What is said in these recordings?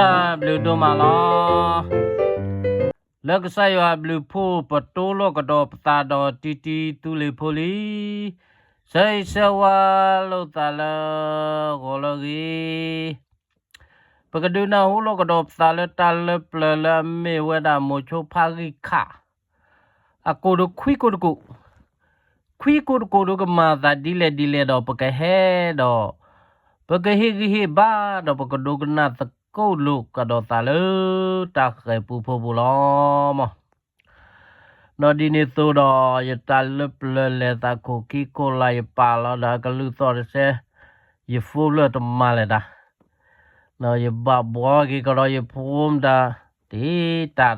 ဘျုးဒိၣ်မးလီၤ. လၢကစၢ်ယွၤအဘျုးအဖှိၣ် ပတိလိာ်ကဒီးပသးဒီးတံတံသူလ့ၤဖိလံ, ဆၢဂ့ၤဆၢဝါလိာ်သးလၢဂီၤလၢအဂ့ၤ, ပကဒုးနၢ်ဟူလိာ်ကဒီးပသးလၢတၢ်လၢပျၢၤလၢအမ့ၢ်ဝဲဒၣ်မိၤဆိဖါဂံၢ်ခၣ် အကိာ်ဒီးခွံကိာ်တကိာ်, ခွံကိာ်တကိာ်ဒီးကမၤသးဒ်လဲၣ်ဒ်လဲၣ်ဒီး ပကဟဲဒီး ပကဟ့ၣ်ဂံၢ်ဟ့ၣ်ဘါဒီး ပကဒိကနၣ်သကိးလိာ်ကဒီးသးလၢတၢ်ဃၤပူဖိပူၤလီၤမး. ဒီးဒ်န့ၣ်အသိးဒီး ယတၢ်လၢပျၢၤလဲၤသးခိၣ်ခံခိၣ်လၢ် ယပာ်လီၤဒီးအကလုၢ်သီၣ်တစဲး, ယဖိလၢတမၤလဲၤတၢ်, ဒီးယဘၣ်ဘှီက့ၤကဒီးယဖိမတၤတ့ၢ်တၢ်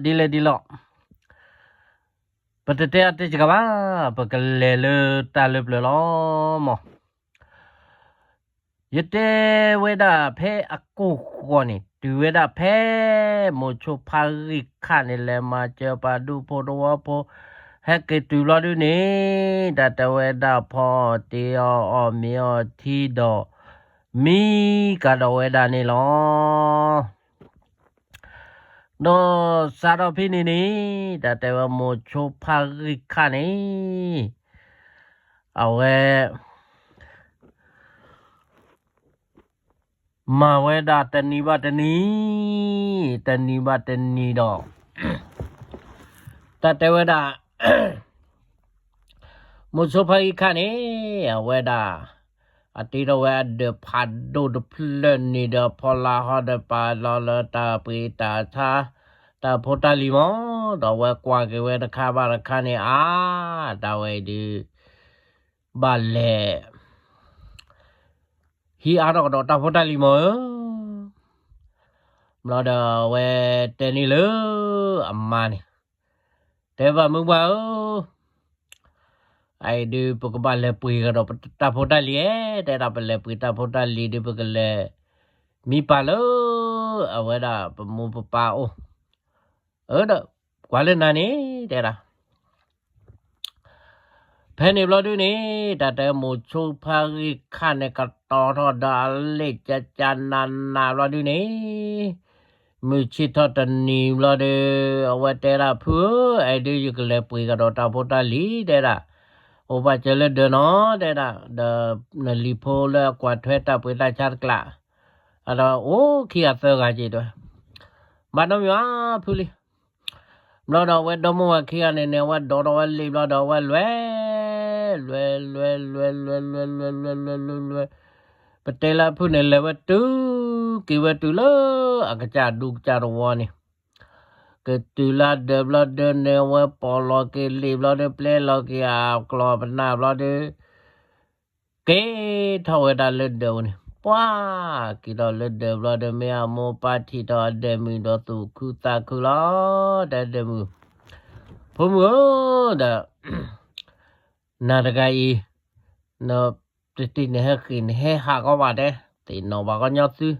ဒီး, ဒီးဒ်လဲၣ်ဒ်လဲၣ် ပတတဲအါတဲစှၤဘၣ်, ပကလဲၤလၢတၢ်လၢပျၢၤလီၤမး. ယတဲဝဲဒၣ်ဖဲအကိာ်ဃီန့ၣ် တုၤဝဲဒၣ်ဖဲမိၤဆိဖါဂံၢ်ခၣ်န့ၣ် လဲၤမၤစၢၤပှၤဒူဖိတဝီဖိ ဟဲက့ၤတုၤဘျီဒုန့ၣ်, တၢ်တဲဝဲဒၣ်ဖီအီၣ်တ့အီၣ် အီၣ်မ့ၤအီထံဒီး မံကဒီးဝဲဒၣ်န့ၣ်လီၤ. ဒီးစးထီၣ်ဖဲန့ၣ်န့ၣ်, တၢ်တဲဝဲမိၤဆိဖါဂံၢ်ခၣ်န့ၣ်, အဝဲ မၤဝဲဒၣ်တနံၤဘၣ်တနံၤ, တနံၤဘၣ်တနံၤဒီး, တၢ်တဲဝဲဒၣ် မိၤဆိဖါဂံၢ်ခၣ်န့ၣ်, အဝဲဒၣ် အတ့ထီၣ်ဝဲအဒၢးဖးဒိၣ်တဖျၢၣ်န့ၣ်ဒီး ဖီလာ်ဟီဒီးပာ်လီၤလၢတၢ်ပှ့ၤတၢ်ဆါ တၢ်ဖိတၢ်လံၤမး, ဒီးအဝဲကွၢ်က့ၤဝဲတခါဘၣ်တခါန့ၣ် အါ, တၢ်ဝဲအံၤဒုး ဘၣ်လဲၤ ဟံးအါထီၣ်ကဒီးတၢ်ဖိတၢ်လံၤမးဧၢ, ဘျီဒီးအဝဲတဲန့ၣ်လၢအမါန့ၣ်, တဲဘၣ်မုၢ်ပှၢ်ဧၢ, အအံၤဒုး ပကဘၣ်လဲၤပှ့ၤကဒီးတၢ်ဖိတၢ်လံၤဧါ, တဲဒၣ်ပလဲၤပှ့ၤတၢ်ဖိတၢ်လံၤဒုး ပကလဲၤမံပာ်လၢ အဝဲဒၣ်ပမိၢ်ပပၢ်အိၣ်, အၢဒီး ကွၢ်လၢနၤန့ၣ် တဲဒၣ် ဖဲန့ၣ်ဘျီဒုန့ၣ် တၢ်တဲမိၤဆိဖါဂံၢ်ခၣ်န့ၣ် ကတီၤထီၣ်ဒီးအလ့ၣ်ကကနးနးဘျီဒုန့ၣ်, မုၢ်ဆ့ၣ်ထီၣ်တနံၤဘျီဒီး အဝဲတဲဒၣ် ဖုဧၢ, အဲၣ်ဒုးယကလဲၤပှ့ၤကဒီးတၢ်ဖိတၢ်လံၤ တဲဒၣ်, အိၣ်ဘၣ်စၢၤလၢဒၢးနီၤ တဲဒၣ်, ဒီးနလံၤဖိလၢအကွၢ်ထွဲတၢ်ပှ့ၤတၢ်ဆါတကျး, အဒီးအိၣ်ခံဂၤသၢဂၤက့ၤတဲဝဲ, ဘၣ်နီတမံၤဘၣ် ဖုလံ ဘျီဒီးအဝဲဒီမိၢ်ဝၤခံဂၤန့ၣ်န့ၣ် အဝဲဒိးထီၣ်ဝဲလံာ်ဘျီဒီးအဝဲလဲၤ, လဲၤလဲၤလဲၤလဲၤလဲၤလဲၤလဲၤလဲၤလဲၤလဲၤလဲၤ, ပတဲလၢအဖုန့ၣ်လဲၤဝဲတုၤ, က့ၤဝဲတုၤလၢအကစၢ်ဒူကစၢ်တဝီန့ၣ်, က့ၤတုၤလၢဒၢးဘျီဒုန့ၣ် အဝဲပိာ်လီၤက့ၤလံာ်ဘျီဒီး ပျဲလီၤက့ၤအကျီၢ်ပနၢ်ဘျီဒီး က့ၤထီၣ်ဝဲဒၣ်လၢဒၢးပူၤန့ၣ်, ပှၤက့ၤထီၣ်လၢဒၢးဘျီဒီး မ့ၢ်အမိၢ်ပၢ်ထံၣ်ထီၣ်အဒဲးမုၣ်ဒီးသူၣ်ခုသးခုလီၤ, တဲဒဲးမုၣ်, ဖိမုၣ်ဧၢ, ဒီး နၤတဂၤအံၤ, နတထံၣ်နဟဲဃ့ၢ်နဟဲဟးကီးဘၣ်တဲ, သ့ၣ်နီၣ်ဘၣ်ကညီသု,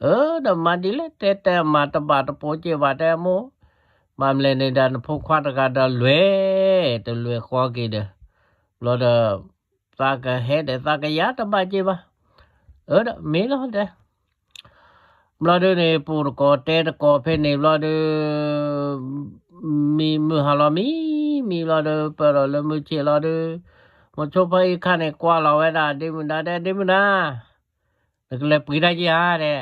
အၢ ဒီးမၤဒ်လဲၣ်တဲတဲမၤတဘၣ်တပိာ်က့ၤဘၣ်တဲမိၢ်, ဘၣ်မလဲၣ်န့ၣ်ဒီးနဖိခွါတဂၤဒီးလွဲၢ်, တလွဲၢ်ဃီက့ၤဒီး, ဘျီဒီး သးကဟဲဒီးသးကယၤတဘၣ်က့ၤဘၣ်, အၢ ဒီးမ့ၢ်လီၤတဲ ဘျီဒုန့ၣ် ပူၤတကိးတဲတကိးဖဲန့ၣ်ဘျီဒီး, မံမုၢ်ဟါလီၤမံ, မံဘျီဒီး ပၢၢ်ဒီးလၢမုၢ်ဆ့ၣ်လီၤဒီး, မိၤဆိဖါဂံၢ်ခၣ်န့ၣ် ကွၢ်လီၤဝဲဒၣ်ဒ့မုၣ်ဒါ တဲဒ့မုၣ်ဒါ, နကလဲၤပှ့ၤတၢ်က့ၤဧါတဲ,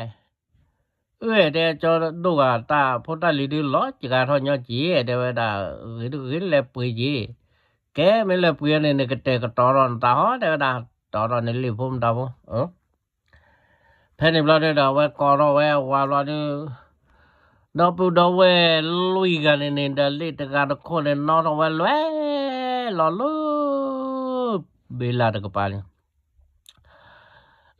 အၢ တဲကၠီဒိၣ်ဂၤ တၢ်ဖိတၢ်လံၤဒုးလီၤစှၤထီၣ်ညီက့ၤ တဲဝဲဒၣ်, ဂ့ၤတဂ့ၤလဲၤပှ့ၤက့ၤ, ကဲမ့ၢ်လဲၤပှ့ၤန့ၣ် နကတဲာ်ကတီၤထီၣ်နသးဟီ တဲဝဲဒၣ်, တီၤထီၣ်နလံာ်ဖိမတၤဖိ ဖဲန့ၣ်ဘျီဒုဒီး အဝဲကိးထီၣ်ဝဲအဝၤဘျီဒု, ဒီပုၢ်ဒီဝဲၢ်လွံၢ်ဂၤန့ၣ်န့ၣ်ဒီး လ့ၣ်တဂၤတခိၣ်န့ၣ် နီၣ်ထီၣ်ဝဲလွဲၢ်လီၤလၢ ဘ့လးတကပၤန့ၣ်,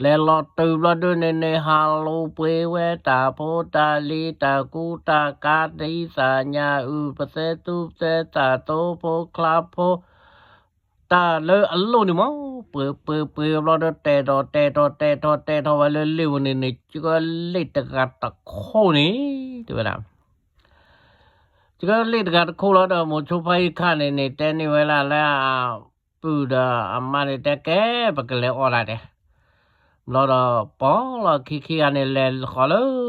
လဲၤလီၤတုၤဘျီဒုန့ၣ်န့ၣ် ဟးလူၤပှ့ၤဝဲတၢ်ဖိတၢ်လံၤ တၢ်ကူတၢ်ကၤ ဒ်သၣ်ညါအုၣ် ပသဲသူပသဲသၣ် သိဖိချါဖိ တၢ်လၢအလိၣ်န့ၣ်မး, ပှ့ၤပှ့ၤပှ့ၤဘျီဒီး တဲာ်ထီၣ်တဲာ်ထီၣ်တဲာ်ထီၣ်တဲာ်ထီၣ်ဝဲလၢလ့ၣ်ပူၤန့ၣ်န့ၣ် ကလ့ၣ်တဂၤတခိၣ်န့ၣ် တဲဝဲဒၣ်, ကလ့ၣ်တဂၤတခိၣ်လီၤဒီး မိၤဆိဖါဂံၢ်ခၣ်န့ၣ်န့ၣ် တဲန့ၢ်ဝဲဒၣ်လၢအပုၢ်ဒီးအမါန့ၣ် တဲကဲ ပကလဲၤအီၣ်တၢ်တဲ, ဘျီဒီး ပီၢ်လီၤခံခံဂၤန့ၣ် လဲၤဃီၤလၢ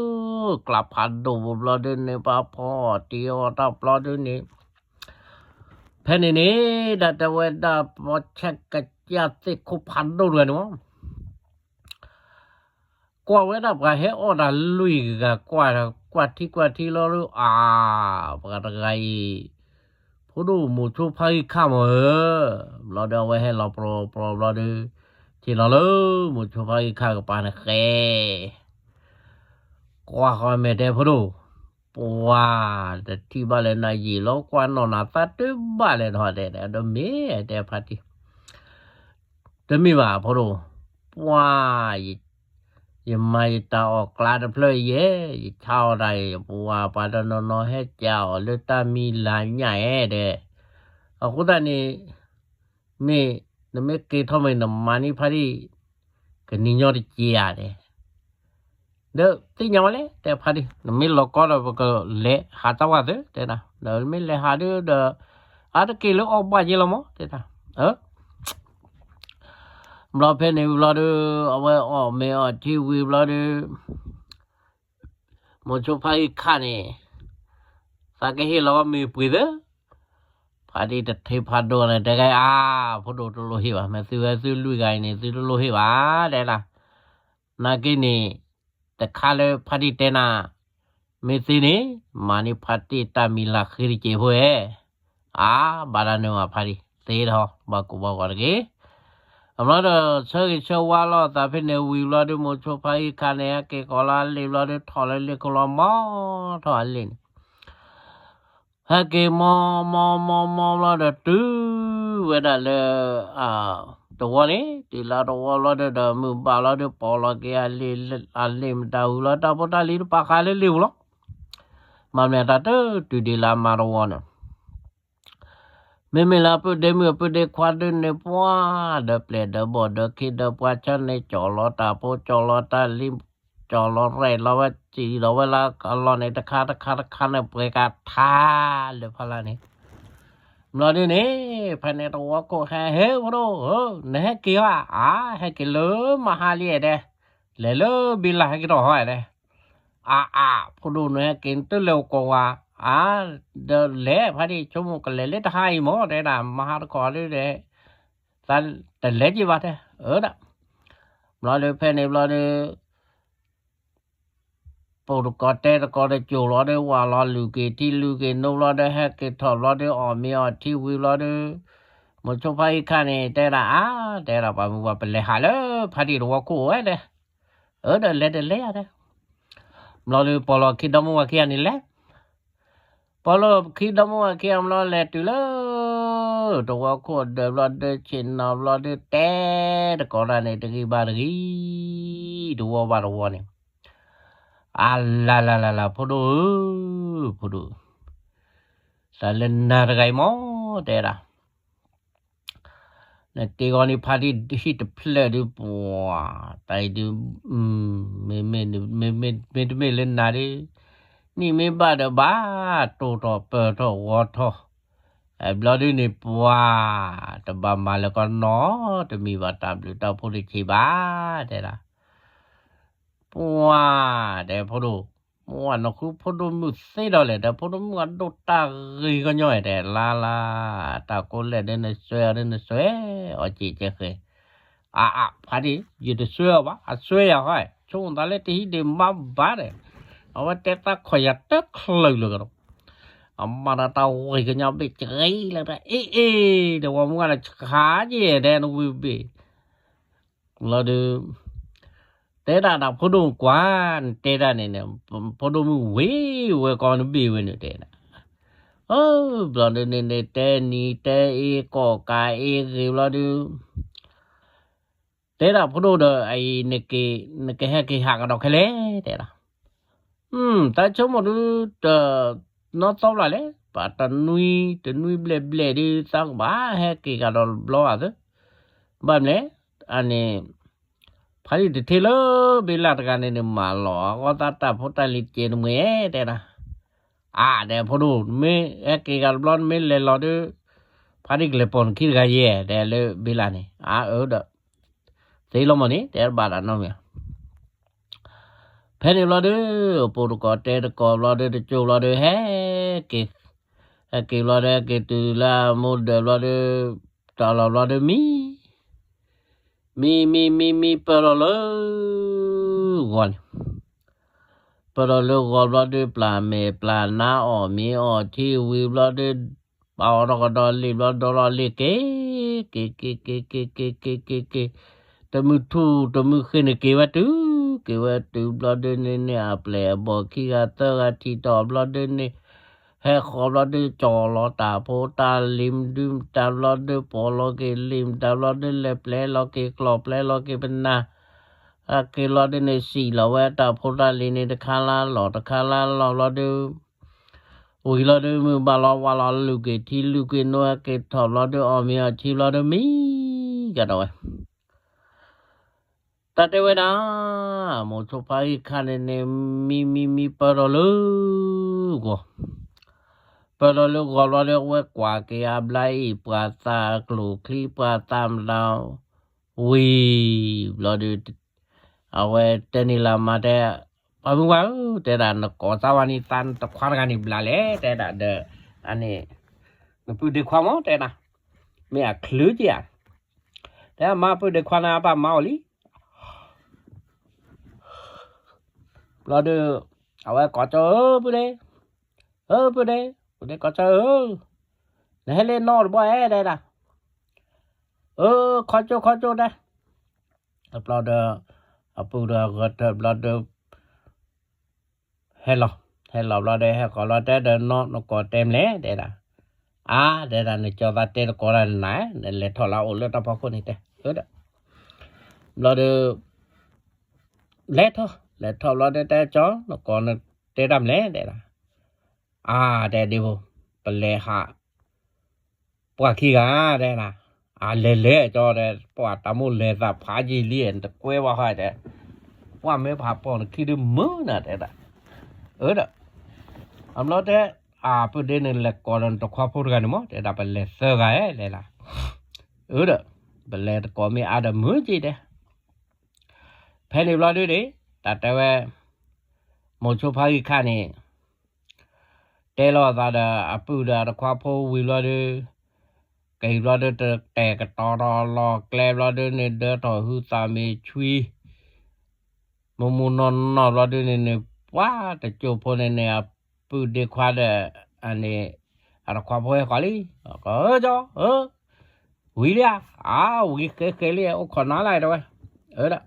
ကျးဖးဒိၣ်ပူၤဘျီဒုန့ၣ် ပှၤဖီအီၣ်တံၤအီၣ်တၢ်ဘျီဒုန့ၣ် ဖဲန့ၣ်န့ၣ် ဒၣ်တဲဝဲဒၣ် ပီၢ်ဆဲးကစၢ်သ့ၣ်ခိၣ်ဖးဒိၣ်တဂၤန့ၣ်မး ကွၢ်ဝဲဒၣ်ပှၤဟဲအီၣ်တၢ်လွံၢ်ဂၤ ကွၢ် ကွၢ်ထံကွၢ်ထံလီၤဒု အါ ပှၤတဂၤအံၤ ဖိဒိၣ်မိၤဆိဖါဂံၢ်ခါမးဧၢ, ဘျီဒီးအဝဲဟဲလီၤပြီပြီဘျီဒီး ထံၣ်လီၤလၢမိၤဆိဖါဂံၢ်ခါကပၤန့ၣ်ဃဲ ကွၢ်ဃီမဲာ်တဲဖိဒိၣ်, ပှၤတထံၣ်ဘၣ်လၢနၤယံာ်လီၤ ကွၢ်နီၢ်နၤသးတဘၣ်လဲၣ်ဒီး တဲဒီးမ့ၢ်တဲဖါတံၢ် တမ့ၢ်ဘၣ်ဖိဒိၣ်, ပှၤ ယမၤယတၢ်အီၣ်ကျါတဖျၢၣ်ယဲၢ်, ယဆါအီၣ်တၢ်အံၤ ပှၤပှၤတနီၤနီၤဟဲကၠးအီၤလၢတၢ်မံၤလၤညၣ်ဧဲဒဲး, အဃိသတးန့ၣ် မ့ၢ်နမ့ၢ်က့ၤထီၣ်မ့ၢ်နမၤန့ၢ်ဖါတံၢ် ကနံၤညီတက့ဧါဒဲး ဒီးသ့ၣ်ညါဝဲလဲၣ် တဲဖါတံၢ် နမ့ၢ်လီၤကီဒီးပကလဲၤဟးတၢ်ဝဲသ့ၣ် တဲဒၣ် ဒီးမ့ၢ်လဲၤဟးဒုဒီး အါတက့ၢ်လၢအီၣ်ဘၣ်က့လီၤမး တဲဒၣ်, ဘျီဖဲန့ၣ်ဘျီဒီး အဝဲအီၣ်မ့ၤအီၣ်ထံဝံၤဘျီဒီး မိၤဆိဖါဂံၢ်ခါန့ၣ် သးကဟ့ၣ်လီၤမ့ၤပှ့ၤသ့ ဖါတံၢ်တထံဖးဒိၣ်န့ၣ် တဲကဲအါ ဖိဒိၣ်တလိၣ်ဟ့ၣ်ဘၣ် မ့ၢ်သုဝဲသုလွံၢ်ဂၤအံၤန့ၣ် သုတလိၣ်ဟ့ၣ်ဘၣ် တဲဒၣ်, နာ်က့န့ၣ် တခါလၢဖါတံၢ်တဲနၤ မ့ၢ်သ့န့ၣ် မၤန့ၢ်ဖါတံၢ်တၢ်မံၤလၤဃ့တက့ၢ်ဖိဧဲ, အါ ဘၣ်တၢ်နုာ်ဘၣ်ဖါတံၢ် သ့ထီၣ် ဘၣ်ကူဘၣ်ဂီၤတဂ့ၤ, အဘျီဒီး ဆၢဂ့ၤဆၢဝါလီၤသးဖဲန့ၣ်ဝံၤဘျီဒီး မိၤဆိဖါဂံၢ်ခါန့ၣ် ဟဲက့ၤကီးလၢအလ့ၣ်ဘျီဒီး ထီၣ်လၢလ့ၣ်ခိၣ်လီၤ မၤထီၣ်အလ့ၣ်န့ၣ် ဟဲက့ၤမၤမၤမၤမၤဘျီဒီးတုၤဝဲဒၣ်လၢ တဝီန့ၣ် တုၤလၢတဝီဘျီဒီး ဒီးမုၢ်ဘၣ်လီၤဒီး ပိာ်လီၤက့ၤအလ့ၣ် အလ့ၣ်မတၤဝံၤလီၤ တၢ်ဖိတၢ်လံၤတပာ်ဃာ်လၢလ့ၣ်ပူၤလီၤ, မၤမနုၤတၢ်တုၤတုၤဒ်လၢအမၤတဝီန့ၣ် မ့မ့ၢ်လၢအပုၢ်ဒ့မုၣ်အပုၢ်ဒ့ခွါဒုန့ၣ် ပှၤဒီးပျဲၢ်ဒီးဘီၣ်ဒီးခ့ဒီးပှၤဆၢန့ၣ် ကၠီၣ်လီၤတၢ်ဖိ ကၠီၣ်လီၤတၢ်လံ ကၠီၣ်လီၤရဲၣ်လီၤဝဲ စံၣ်လီၤဝဲလၢအလီၢ်န့ၣ် တခါတခါတခါန့ၣ် ပှဲၤကထါလၢဖီလာ်န့ၣ် ဘျီဒုန့ၣ် ဖဲန့ၣ်တဝီခိၣ်ဟဲ ဟ့ၣ်ဖိဒိၣ်ဧၢ နဟဲက့ၤဧါ အါ ဟဲက့ၤလၢမဟါလံဧဲဒဲး လဲၤလၢဘံလၢ်ဟဲက့ၤထီၣ်ဟီဧဲဒဲး အါအါ ဖိဒိၣ်နဟဲက့ၤနတလဲၤအိၣ်ကိးဝဲ အါ ဒီးလဲၤဖါတံၢ်ဆိကမိၣ်ကလဲၤလၢတဟါအံၤမး တဲဒၣ် မဟါတခီဒုဒီး သးတလဲၤက့ၤဘၣ်တဲ အၢဒၣ် ဘျီဒုဖဲန့ၣ်ဘျီဒု ပိာ်တကီၢ်တဲတကီၢ်တစိၢ်လီၤဒီး ဝၢ်လီၤလုၢ်က့ၤထံလုၢ်က့ၤနိဘျီဒီး ဟဲက့ၤထီၣ်ဘျီဒီး အီၣ်မ့ၤအီၣ်ထံဝံၤဘျီဒီး မိၤဆိဖါဂံၢ်ခါန့ၣ် တဲဒၣ်အါ တဲဒၣ်ပှၤမုၢ်ပှၤပလဲၤဟးလၢ ဖါတံၢ်တဝီခိၣ်ဝဲဒဲး အၢဒီးလဲၤတလဲၤယၤတဲ ဘျီဒီး ပီၢ်လီၤခံဒီမါဝၤခံဂၤန့ၣ်လဲၤ ပီၢ်လီၤခံဒီမါဝၤခံဂၤဘျီလဲၤတုၤလၢ တဝီခိၣ်ဒၢးဘျီဒု ဆ့ၣ်နီၤဘျီဒု တဲတကိးတၢ်န့ၣ် တဂ့ၤဘၣ်တဂ့ၤ တဝီဘၣ်တဝီန့ၣ် အလၤလၤလၤလၤ ဖိဒိၣ်ဧၢ ဖိဒိၣ် တၢ်လၢနၤတဂၤအံၤမး တဲဒၣ် နက့ၤဂီၤန့ၣ် ဖါတံၢ်ဟံၣ်တဖျၢၣ်ဒုး ပှၤ တၢ်အံၤဒုး မ့မ့ၢ် မ့တမ့ၢ်လၢနၤဒုး နံၣ်မ့ၢ်ဘၣ်ဒီးဘၣ် တိၢ်ထီၣ်ပၢၢ်ထီၣ်ဂီၤထီၣ် ဘျီဒုန့ၣ် ပှၤ တဘၣ်မၤလၢကီၢ်နီတမံၤဘၣ် တၢ်ဘျုးတၢ်ဖှိၣ်တဆံးဘၣ် တဲဒၣ် ပှၤ တဲဖိဒိၣ် မ့ၢ်ဝဲနဃုဖိဒိၣ်မုၣ်သ့ဒီးလဲၣ် ဒီးဖိဒိၣ်မုၣ်အဒိၣ်တၢ်ဂ့ၤကညီၤတဲ လါလါ တၢ်ကိးလဲၣ်ဒ်နစွဲအီၤဒ်နစွဲအီၤ က့ၤကဲဃဲ အါအါ ဖါတံၢ် ယတစွဲအီၤဘၣ် အစွဲယၤဟီ ဆိကမိၣ်သးလၢတဟံးဒံးမါဘၣ်ဒီး အဝဲတဲသးခီၣ်ယၤတချုးလၢကဒီး အမၤတၢ်တၢ်ဂ့ၤကညီၤဘ့ၣ်ကရံလၢတၢ် အ့ၣ်အ့ၣ် ဒီးဝဲမုၢ်ဂၤလၢဆါက့ၤတဲနဝံၤဘ့ၣ် လီၤဒုး တဲဒၣ်တၢ်ဖိဒိၣ်ကွၢ် နတဲဒၣ်န့ၣ်န့ၣ် ဖိဒိၣ်မုၣ်ဝ့ၤဝဲကီးနဘ့ၣ်ဝဲန့ၣ်တဲဒၣ် အၢ ဘျီဒုးန့ၣ်န့ၣ် တဲနံၤတဲအ့ၣ်ကီၢ်ကးအ့ၣ်ဂ့ၤဘျီဒုး တဲဒၣ်ဖိဒိၣ်ဒီး အအံၤ နကဟဲက့ၤဟးကဒီးခဲလဲၣ် တဲဒၣ် တၢ်ဆိကမိၣ်ဒုး တနီသီဘျီလဲၣ် ပှၤတနွံ တနွံဘျဲၣ်ဘျဲၣ်ဒုး သးကဘၣ်ဟဲက့ၤကဒီးဘျီဧါသၢ ဘၣ်မနုၤလဲၣ် အန့ၣ် ဖါတံၢ်တထံၣ်လၢဘ့လၢ်တဂၤန့ၣ်န့ၣ် မၤလီၤအဂီၢ်သးတၢ်ဖိတၢ်လံၤတကဲးတမှဲၤတဲဒၣ် အါ တဲဖိဒိၣ် နမ့ၢ်ဟဲက့ၤကဒီးတဘျီ နမ့ၢ်လဲၤလီၤဒုး ဖါတံၢ်ကလဲၤပိာ်နခံတဂၤယဲၢ် တဲလၢဘ့လၢ်န့ၣ် အါအၢဒီး သ့လီၤမးန့ၣ် တဲတဘၣ်တၢ်နီတမံၤ. ဖဲန့ၣ်ဘျီဒီး ပိာ်တကိးတဲတကိးဘျီဒီး တကၠိဘျီဒီး ဟဲက့ၤ, ဟဲက့ၤဘျီဒီး ဟဲက့ၤတုၤလၢမိၢ်ဒၢးဘျီဒီး တၢ်လီၤဘျီဒီးမံ, မံမံမံမံပၢၢ်ထီၣ်လၢဂီၤန့ၣ်, ပၢၢ်ထီၣ်လၢဂီၤဘျီဒီး ပျၢ်မဲာ်ပျၢ်နါအီၣ်မ့ၤအီထံဝံၤဘျီဒီး ပာ်အီၤထီၣ်ကဒီးလံာ်ဘျီဒီးလီၤလံာ်က့ၤ, က့ၤက့ၤက့ၤက့ၤက့ၤက့ၤက့ၤက့ၤ, တမုၢ်ထူၣ်တမုၢ်ဃ့န့ၣ်က့ၤဝဲတုၤ, က့ၤဝဲတုၤဘျီဒီးန့ၣ်န့ၣ် အပျဲၢ်အဘီၣ်ခံဂၤသၢဂၤထံၣ်ထီၣ်ဘျီဒီးန့ၣ် ဟဲဃီၤဘျီဒီး ကၠီၤလီၤတၢ်ဖိတၢ်လံၤမဒုမတၤဘျီဒီး ပိာ်လီၤက့ၤလံာ်မတၤဘျီဒီး လဲၤပျဲလီၤက့ၤကျီၢ်ပျဲလီၤက့ၤပနၢ် အက့ၤလီၤဒ်န့ၣ် စံၣ်လီၤဝဲတၢ်ဖိတၢ်လံၤန့ၣ်တခါလါလီၢ်တခါလါလီၢ်ဘျီဒီး ဝံၤလီၤဒီးမုၢ်ဘၣ်လီၤဝါလီၤ လူၤက့ၤထံလူၤက့ၤနိ အက့ၤထီၣ်ဘျီဒီး အီၣ်မ့ၤအီထံဘျီဒီးမံ ကဒီးဝဲ တၢ်တဲဝဲဒၣ် မိၤဆိဖါဟံၣ်ခါန့ၣ်န့ၣ် မံမံမံပၢၢ်ထီၣ်လၢဂီၤ, ပၢၢ်ထီၣ်လၢဂီၤဘျီဒီး အဝဲကွၢ်က့ၤအဘျါအံၤ ပှၤသးကျိၣ်ချံ ပှၤသးမတၤ ဝံၤဘျီဒီး အဝဲတဲန့ၢ်လၢမါတဲ, ပှၤမုၢ်ဝါဧၢ, တဲဒၣ် နကိးသးဝါန့ၣ် သးတခွါတဂၤန့ၣ်ဘျါလဲၣ်, တဲဒၣ်ဒီး အန့ၣ် နပုၢ်ဒ့ခွါမး တဲဒၣ်, မ့ၢ်အချုးက့ဧါ, တဲမါ ပုၢ်ဒ့ခွါန့ၣ်အဘၣ်မါအီၤလံ ဘျီဒီး အဝဲကိးကၠီ ဧၢ ပုၢ်ဒ့, ဧၢ ပုၢ်ဒ့, ပုၢ်ဒ့ကိးကၠီဧၢ, နဟဲလၢနီၢ်တဘီအဲၣ် တဲဒၣ်, အၢ ခီကၠိခီကၠိတဲ, ဘျီဒီး အပုၢ်ဒီးဂဲၤထၢၣ်ဘျီဒီး ဟဲလီၤ, ဟဲလီၤဘျီဒီး ဟဲကိးလီၤတဲဒီးနီၢ် နကိးတဲမလဲၣ် တဲဒၣ်, အါ တဲဒၣ် နကၠီသးတဲတကိးတၢ်နၤ, နလဲၤထီၣ်လၢအအိၣ်လၢတၢ်ဖီခိၣ်န့ၣ်တဲ, အၢဒီး ဘျီဒီး လဲၤထီၣ် လဲၤထီၣ်ဘျီဒီး တဲကၠီ နကိးနတဲတၢ်မလဲၣ် တဲဒၣ်, အါ တဲဒ့ဖိ, ပလဲၤဟး ပှၢ်ခံဂၤ တဲဒၣ်, အလဲၤလဲၤကၠီတဲ, ပှၢ်တၢ်မိၣ်လဲၤသးဖးယံာ်လံ တကွဲဘၣ်ဃီတဲ, ပှၢ်မ့ၢ်ဖးပိာ်နခံဒုမုၢ်နၤ တဲဒၣ်, အၢဒီး အဘျီတဲ, အပုၢ်ဒ့န့ၣ်လဲၤကိးဒီးနတခွါဖိတဂၤန့ၣ်မး တဲဒၣ် ပလဲၤသၢဂၤဧၢ တဲဒၣ်, အၢဒီး ပလဲၤတကိးမ့ၢ်အါဒီးမုၢ်က့တဲ, ဖဲန့ၣ်ဘျီဒုန့ၣ် တၢ်တဲဝဲ မိၤဆိဖါဂံၢ်ခါန့ၣ် တဲလီၤအသးဒီးအပုၢ်ဒီးအတခွါဖိဝံၤဘျီဒီး ကဟံၣ်ဘျီဒီးတတဲာ်ကတီၤထီၣ်လီၢ်ကျဲဘျီဒုန့ၣ် ဒၢထီၣ်ဟုသးမ့ၢ်ဆွံ မိၢ်မိၢ်နီၢ်နီၢ်ဘျီဒုန့ၣ်န့ၣ် ပှၤတကၠိဖိန့ၣ်န့ၣ် အပုၢ်ဒ့ခွါဒီး အန့ၣ် အတခွါဖိဟဲဃီၤလံ, ကၠီဧၢ, ဝံၤလံဧါ, အါ ဝံၤဃဲဃဲလံ အိၣ်ခိးနၤလၢတဲဝဲ, အၢဒီး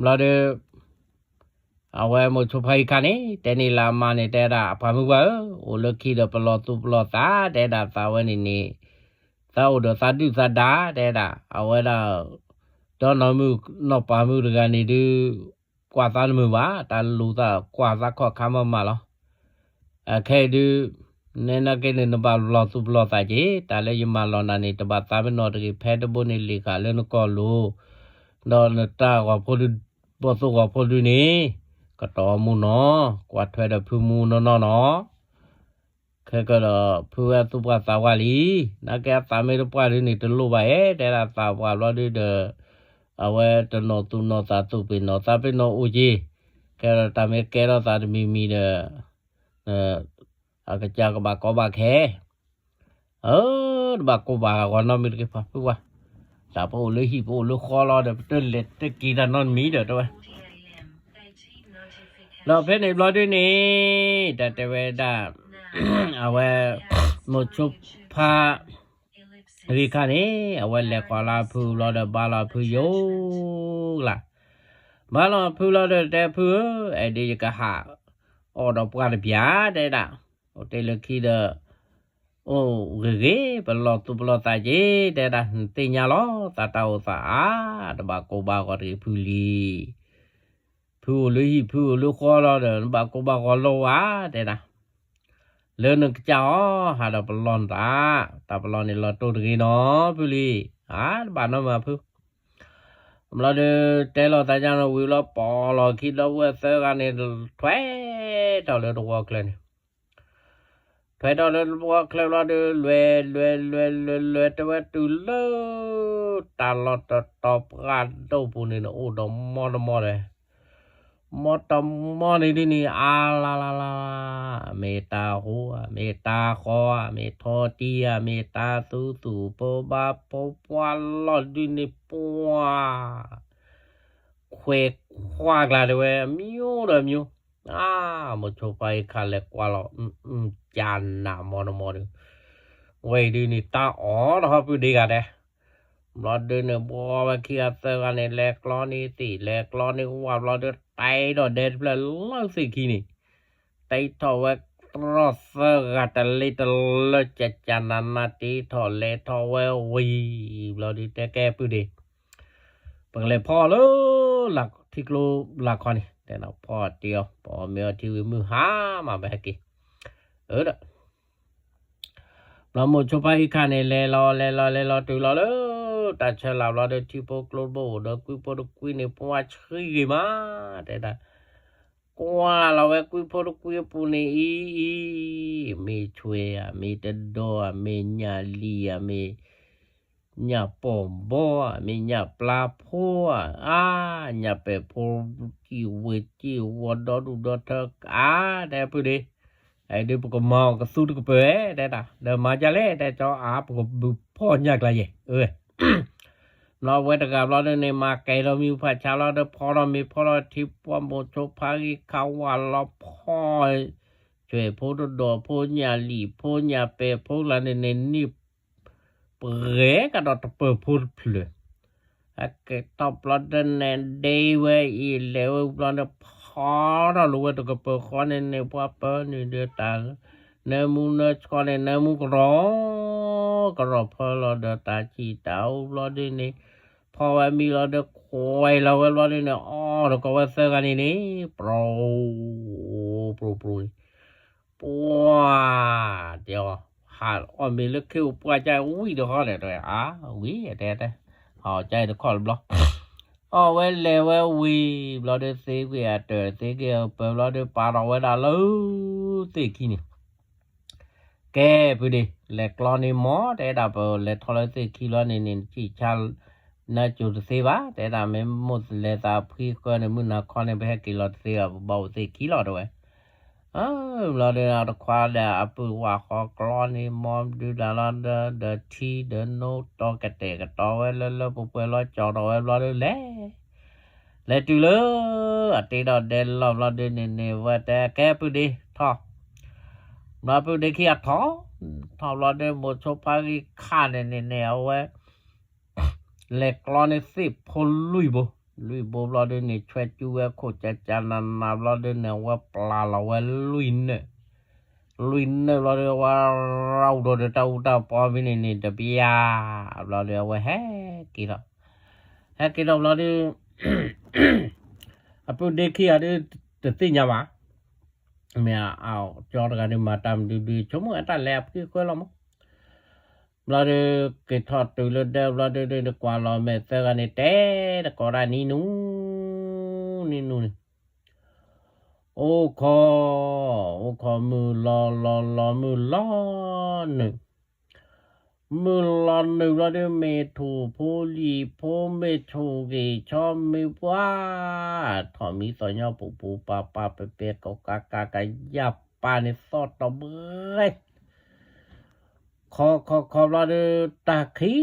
ဘျီဒီး အဝဲမိၤဆိဖါဂံၢ်ခါန့ၣ် တဲန့ၢ်လၢအမါန့ၣ် တဲဒၣ် အပှၤမုၢ်ဝါဧၢ, အိၣ်လၢခံဒီးပလီၤသူၣ်ပလီၤသး တဲဒၣ်သးဝဲန့ၣ်န့ၣ်, သးအိၣ်ဒီးသးဒုၣ်သးဒါ တဲဒၣ် အဝဲဒၣ် ဒီနီၢ်မုၣ်နီၢ်ပၤမုၣ်တဂၤန့ၣ်ဒုး ကွၢ်သးတမုာ်ဘၣ်, တၢ်လူၤသးကွၢ်သးခီၣ်ခါမးမးလီၤ. အခဲအံၤဒုး နဲနာ်က့န့ၣ် နဘၣ်လီၤသူၣ်ပလီၤသးက့ၤ, တၢ်လၢယမၤလီၤနၤန့ၣ် တဘၣ်သးပ့ၤနီၣ်တဂ့ၤ, ဖဲတဘိန့ၣ်လံာ်ဃာ်လၢနကီၢ်လိၤ, ဒီးနတၢ်ဂီၤဖိဒုး ဘီၣ်သိၣ်ဂီၤဖိဒုးန့ၣ် ကတီၤမူနီၤ, ကွၢ်ထွဲဒီးဖုမူနီၢ်နီၢ်နီၤ. ခဲကဒီးဖုဝဲသူၣ်ပှၢ်သးဝါလံ, နာ်က့အသးမ့ၢ်တပှၢ်ဒုးန့ၣ် တလိၣ်ဘၣ်ဧါ, တဲဒၣ်သးပှၢ်ဘျီဒုးဒီး အဝဲတနီၣ်သူၣ်နီၣ်သး သူၣ်ပ့ၤနီၣ်သးပ့ၤနီၣ်အိၣ်က့ၤ, ကဲဒီးတၢ်မ့ၢ်ကဲထီၣ်သးတမံၤမံၤဒီး အကစၢ်ကဘၣ်ကီဘၣ်ခဲ အၢ တဘၣ်ကိၢ်ဘၣ်ဂီၤနီတမံၤတဂ့ၤ ပှၤဖုဝဲ, တၢ်ပအိၣ်လၢဟံၣ်ပအိၣ်လၢဃီလီၤဒီး ပတလဲၤတက့ၤတၢ်နီတမံၤဒီးတဲဝဲ, ဒီးဖဲန့ၣ်ဘျီဒုးန့ၣ် တၢ်တဲဝဲဒၣ် အဝဲ မိၤဆိဖါ ဂံၢ်ခါန့ၣ် အဝဲလဲၤဃီၤလၢဖုဘျီဒီး ဘါလီၤဖုယိၤကလး, ဘါလီၤဖုလီၤဒီးတဲဖုဧၢ, အဲၣ်ဒိးယကဟးအီၣ်ဒီးပှၢ်တပျၢ် တဲဒၣ်, အိၣ်တ့ၢ်လၢခံဒီး အိၣ်ဂ့ၤဂ့ၤ ပလီၤသူၣ်ပလီၤသးက့ၤ တဲဒၣ် နသ့ၣ်ညါလီၤ သးတၢ်အိၣ်သးအါ တဘၣ်ကိၢ်ဘၣ်ဂီၤတဂ့ၤဖုလံ. ဖုအိၣ်လၢဟံၣ်ဖုအိၣ်လၢဃီလီၤဒီး နဘၣ်ကိၢ်ဘၣ်ဂီၤလိာ်ဧါ တဲဒၣ်, လၢနကစၢ်အီၤ ဟးဒီးပလီၢ်နသး, တၢ်ပလီၢ်န့ၣ်လီၤတိၢ်တဂ့ၤနီၤ ဖုလံ, အါ တဘၣ်နီတမံၤဖု ဘျီဒီး တဲလီၤသးညါနီၤ ဝံၤလီၤ ပိာ်လီၤခံဒီပုၢ်ဝဲၢ်သၢဂၤန့ၣ် ထွဲထီၣ်လၢတဝီချၢန့ၣ်, ထွဲထီၣ်လၢတဝီချၢဘျီဒီး လွဲၤလွဲၤလွဲၤလွဲၤလွဲၤ တဲဝဲတုၤလၢ တၢ်လီၢ်တတီၤပှၢ်ဒိၣ်ပူၤန့ၣ်န့ၣ် အိၣ်ဒီးမီတမီဒီး မီတမီန့ၣ်ဒ်န့ၣ် အါလါလါလါ, မ့ၢ်တၢ်ဟူဧါ မ့ၢ်တၢ်ဃီဧါ မ့ၢ်ထီတံၢ်ဧါ မ့ၢ်တၢ်သူသူဖိဘၣ်ဖိပှၢ်လီၢ်ဒ်န့ၣ် ပှၢ် ခွဲးခွါကျါတဲဝဲ အမျိုးဒီးမျိုး, အါ မိၤဆိဖါအံၤခါလဲၤကွၢ်လီၤ ကနးမီတမီဒီး ဝဲအံၤဒ်န့ၣ် တၢ်အီၣ်တဟီၣ်ပုၢ်ဒ့ဂၤဒဲး, ဘျီဒုန့ၣ် ဘှီဝဲခံဂၤသၢဂၤန့ၣ် လဲၤကျီန့ၢ်သ့ၣ် လဲၤကျီန့ၢ်ဝၣ် ဘျီဒု တဲထီၣ်ဒဲတဖျၢၣ်လၢသ့ၣ်ခံန့ၣ်, တဲထီၣ်ဝဲသရီၣ်သၢဂၤတလ့တလၢ ကကနးနး တ့ထီၣ်လဲၤထီၣ်ဝဲဝံၤ ဘျီဒု တဲကဲပုၢ်ဒ့ ပကလဲၤဖီလၢ ထံကျိလၢ်ခီန့ၣ် တဲဖီတ့အီၤ ပအီၣ်မ့ၤအီထံဝံၤမုၢ်ဟါမး ပဟဲက့ၤ, အၢဒီး ဘျီမိၤဆိဖါအံၤခါန့ၣ် လဲၤလီၤလဲၤလီၤလဲၤလီၤတုၤလီၤလၢ တၢ်ဆၢလၢ် ဘျီဒု ထံဖိကျိတဘိအိၣ်ဒီးကွံဖိတကွံန့ၣ် ပှၢ်ဆှံဂ့ၤမး တဲဒၣ်, ကွၢ်လီၤဝဲကွံဖိတကွံအပူၤန့ၣ်အံၤအံၤ, မ့ၢ်ဆွဲဧါ မ့ၢ်တဒီဧါ မ့ၢ်ညၣ်လံၣ်ဧါ မ့ၢ် ညၣ်ပိာ်ဘီဧါ မ့ၢ်ညၣ်ပျါဖိဧါ, အါ ညၣ်ပဲာ်ဖိ စံၣ်ဝ့ၤစံၣ်ဝီၤ ဒီဒူၣ်ဒီထၢ အါ တဲပုၢ်ဒ့, အဒုးပကမၤအီၤကသူတကပၤ တဲတၢ် ဒီးမၤဒ်လဲၣ် တဲကၠီအါ ပကဘုးဖီၣ်ညၣ်ကျါယဲၢ် အၢ ဘျီဝဲတဂၤဘျီဒုန့ၣ် မၤကဲၤထီၣ်မံဖးဆါလီၤဒီး ဖီထီၣ်မ့ၤဖီထီၣ်ထံ ပှၢ်မိၤဆိဖါဂံၢ်ခါဝၣ်လီၤဖီၣ် ဆွဲၣ်ဖိတဒီၣ်ဖိ ညၣ်လံၣ်ဖိ ညၣ်ပဲာ်ဖိလၢန့ၣ်န့ၣ် န့ၢ်ပှဲၤကဒီးတပၢၤဖိတဖျၢၣ်, အကဲထီၣ်ဘျီဒုန့ၣ် ဒ့ဝဲအံၤလဲၤဝဲဘျီန့ၣ် ဖီထီၣ်လိာ်ဝဲတကပၤဃီန့ၣ်န့ၣ် ပှၢ်ပၢနုာ်ဒီးတၢ် နၢမူနၢဆှီန့ၣ် နၢမူကရီ ကရီဖၢလီၤဒီးတၢ်ဆံၣ်တၢ်အူဘျီဒုန့ၣ် ဖီဝဲမံလီၤဒီး ခွဲးလီၤဝဲဘျီဒုန့ၣ် အီၣ်တကီးဝဲသၢဂၤန့ၣ်န့ၣ် ပြိပြိပြိန့ၣ် ပှၢ် တဲအီၤ ဟးအီၣ်မ့ၤလၢခ့အိၣ်ပှၢ်ကၢဝံၣ်တခီန့ၣ် တဲအါဝံၣ်တဲတဲ ဟးအီၣ်ကၢအံၤတခီတဘျီ အီၣ်ဝဲလဲၤဝဲဝံၤ ဘျီဒုသ့ကွံာ်အတၢၢ်သ့ကွံာ်အပၢၤဘျီဒု ပာ်ထီၣ်ဝဲဒၣ်လၢသ့ၣ်ခံန့ၣ် ကဲပုၢ်ဒ့ လဲၤကျီန့ၢ်မီ တဲဒၣ် ပလဲၤထီၣ်လၢသ့ၣ်ခံဘျီန့ၣ်န့ၣ် နထံၣ်ဆါ နၢကၠိတသ့ဘၣ် တဲဒၣ် မ့ၢ်မိၣ်လဲၤသးဖှံဃၢန့ၣ် မုၢ်နၤခီန့ၣ် ပဟဲက့ၤလီၤတသ့ဘၣ် ပဘၣ်အိၣ်သ့ၣ်ခံလီၤ တဲဝဲ အၢ ဘျီဒု တခွါဒီးအပုၢ်ဝဲၢ်ဃီကျီန့ၢ်မီဒုဒၣ်လီၤဒီး ဒီးထံဒီးနိတီၤကတဲာ်ကတီၤဝဲလၢလၢပှဲၤပှဲၤလီၤ ကၠီၤထီၣ်ဝဲဘျီဒုလဲၤ လဲၤတုၤလၢ အတ့ဒီးဒဲလီၢ်ဘျီဒုန့ၣ်န့ၣ် ဝဲတဲကဲပုၢ်ဒ့ထီၣ် ဘျီပုၢ်ဒ့ခံဂၤထီၣ် ထီၣ်ဘျီဒု မိၤဆိဖါဂံၢ်ခါန့ၣ်န့ၣ်န့ၣ် အဝဲ လဲၤကျီန့ၢ်သ့ၣ်ဖိလွံၢ်ဘိ လွံၢ်ဘိဘျီဒုန့ၣ် ဆွဲကၠူဝဲခိၣ်ကၠးကၠးနးနးဘျီဒုန့ၣ် အဝဲပျၢ်လီၤဝဲလွံၢ်နၢၣ် လွံၢ်နၢၣ်ဘျီဒု အဝဲရၤအူဒီးတၢ်အူတၢ်ပီဖဲန့ၣ်န့ၣ် တပျၢ် ဘျီဒု အဝဲဟဲက့ၤထီၣ် ဟဲက့ၤထီၣ်ဘျီဒု အပုၢ်ဒ့ခံဂၤဒု တသ့ၣ်ညါဘၣ် မ့ၢ်အကၠီတဂၤဒု မၤတၢ်မနုၤဒု ဆိကမိၣ်အတၢ်လဲၤအဖှံဃၢလီၤမး ဘျီဒု က့ၤထီၣ်တုၤလၢဒဲဘျီဒု ဒုကွၢ်လီၤမဲာ်သၢဂၤန့ၣ် တဲတကိးတၢ်နံၤနူ နံၤနူန့ၣ် အိၣ်ခိး အိၣ်ခိး မုၢ်လီၤလီၤလီၤမုၢ်လီၤနုာ် မုၢ်လီၤနုာ်ဘျီဒု မ့ၢ်ထူၣ်ဖိလံၣ်ဖိ မ့ၢ်ထူၣ်ဂ့ၤဆီမ့ၢ်ပှၢ် ထီၣ်မံသီၣ်ညီပူၤပူၤပၤပၤ ပဲၤပဲၤကီၤကၤကၤကယၢ်ပၢ်န့ၣ် သီၣ်တီၤဘှဲ ခီခီခီဘျီဒု တၢ်ခံး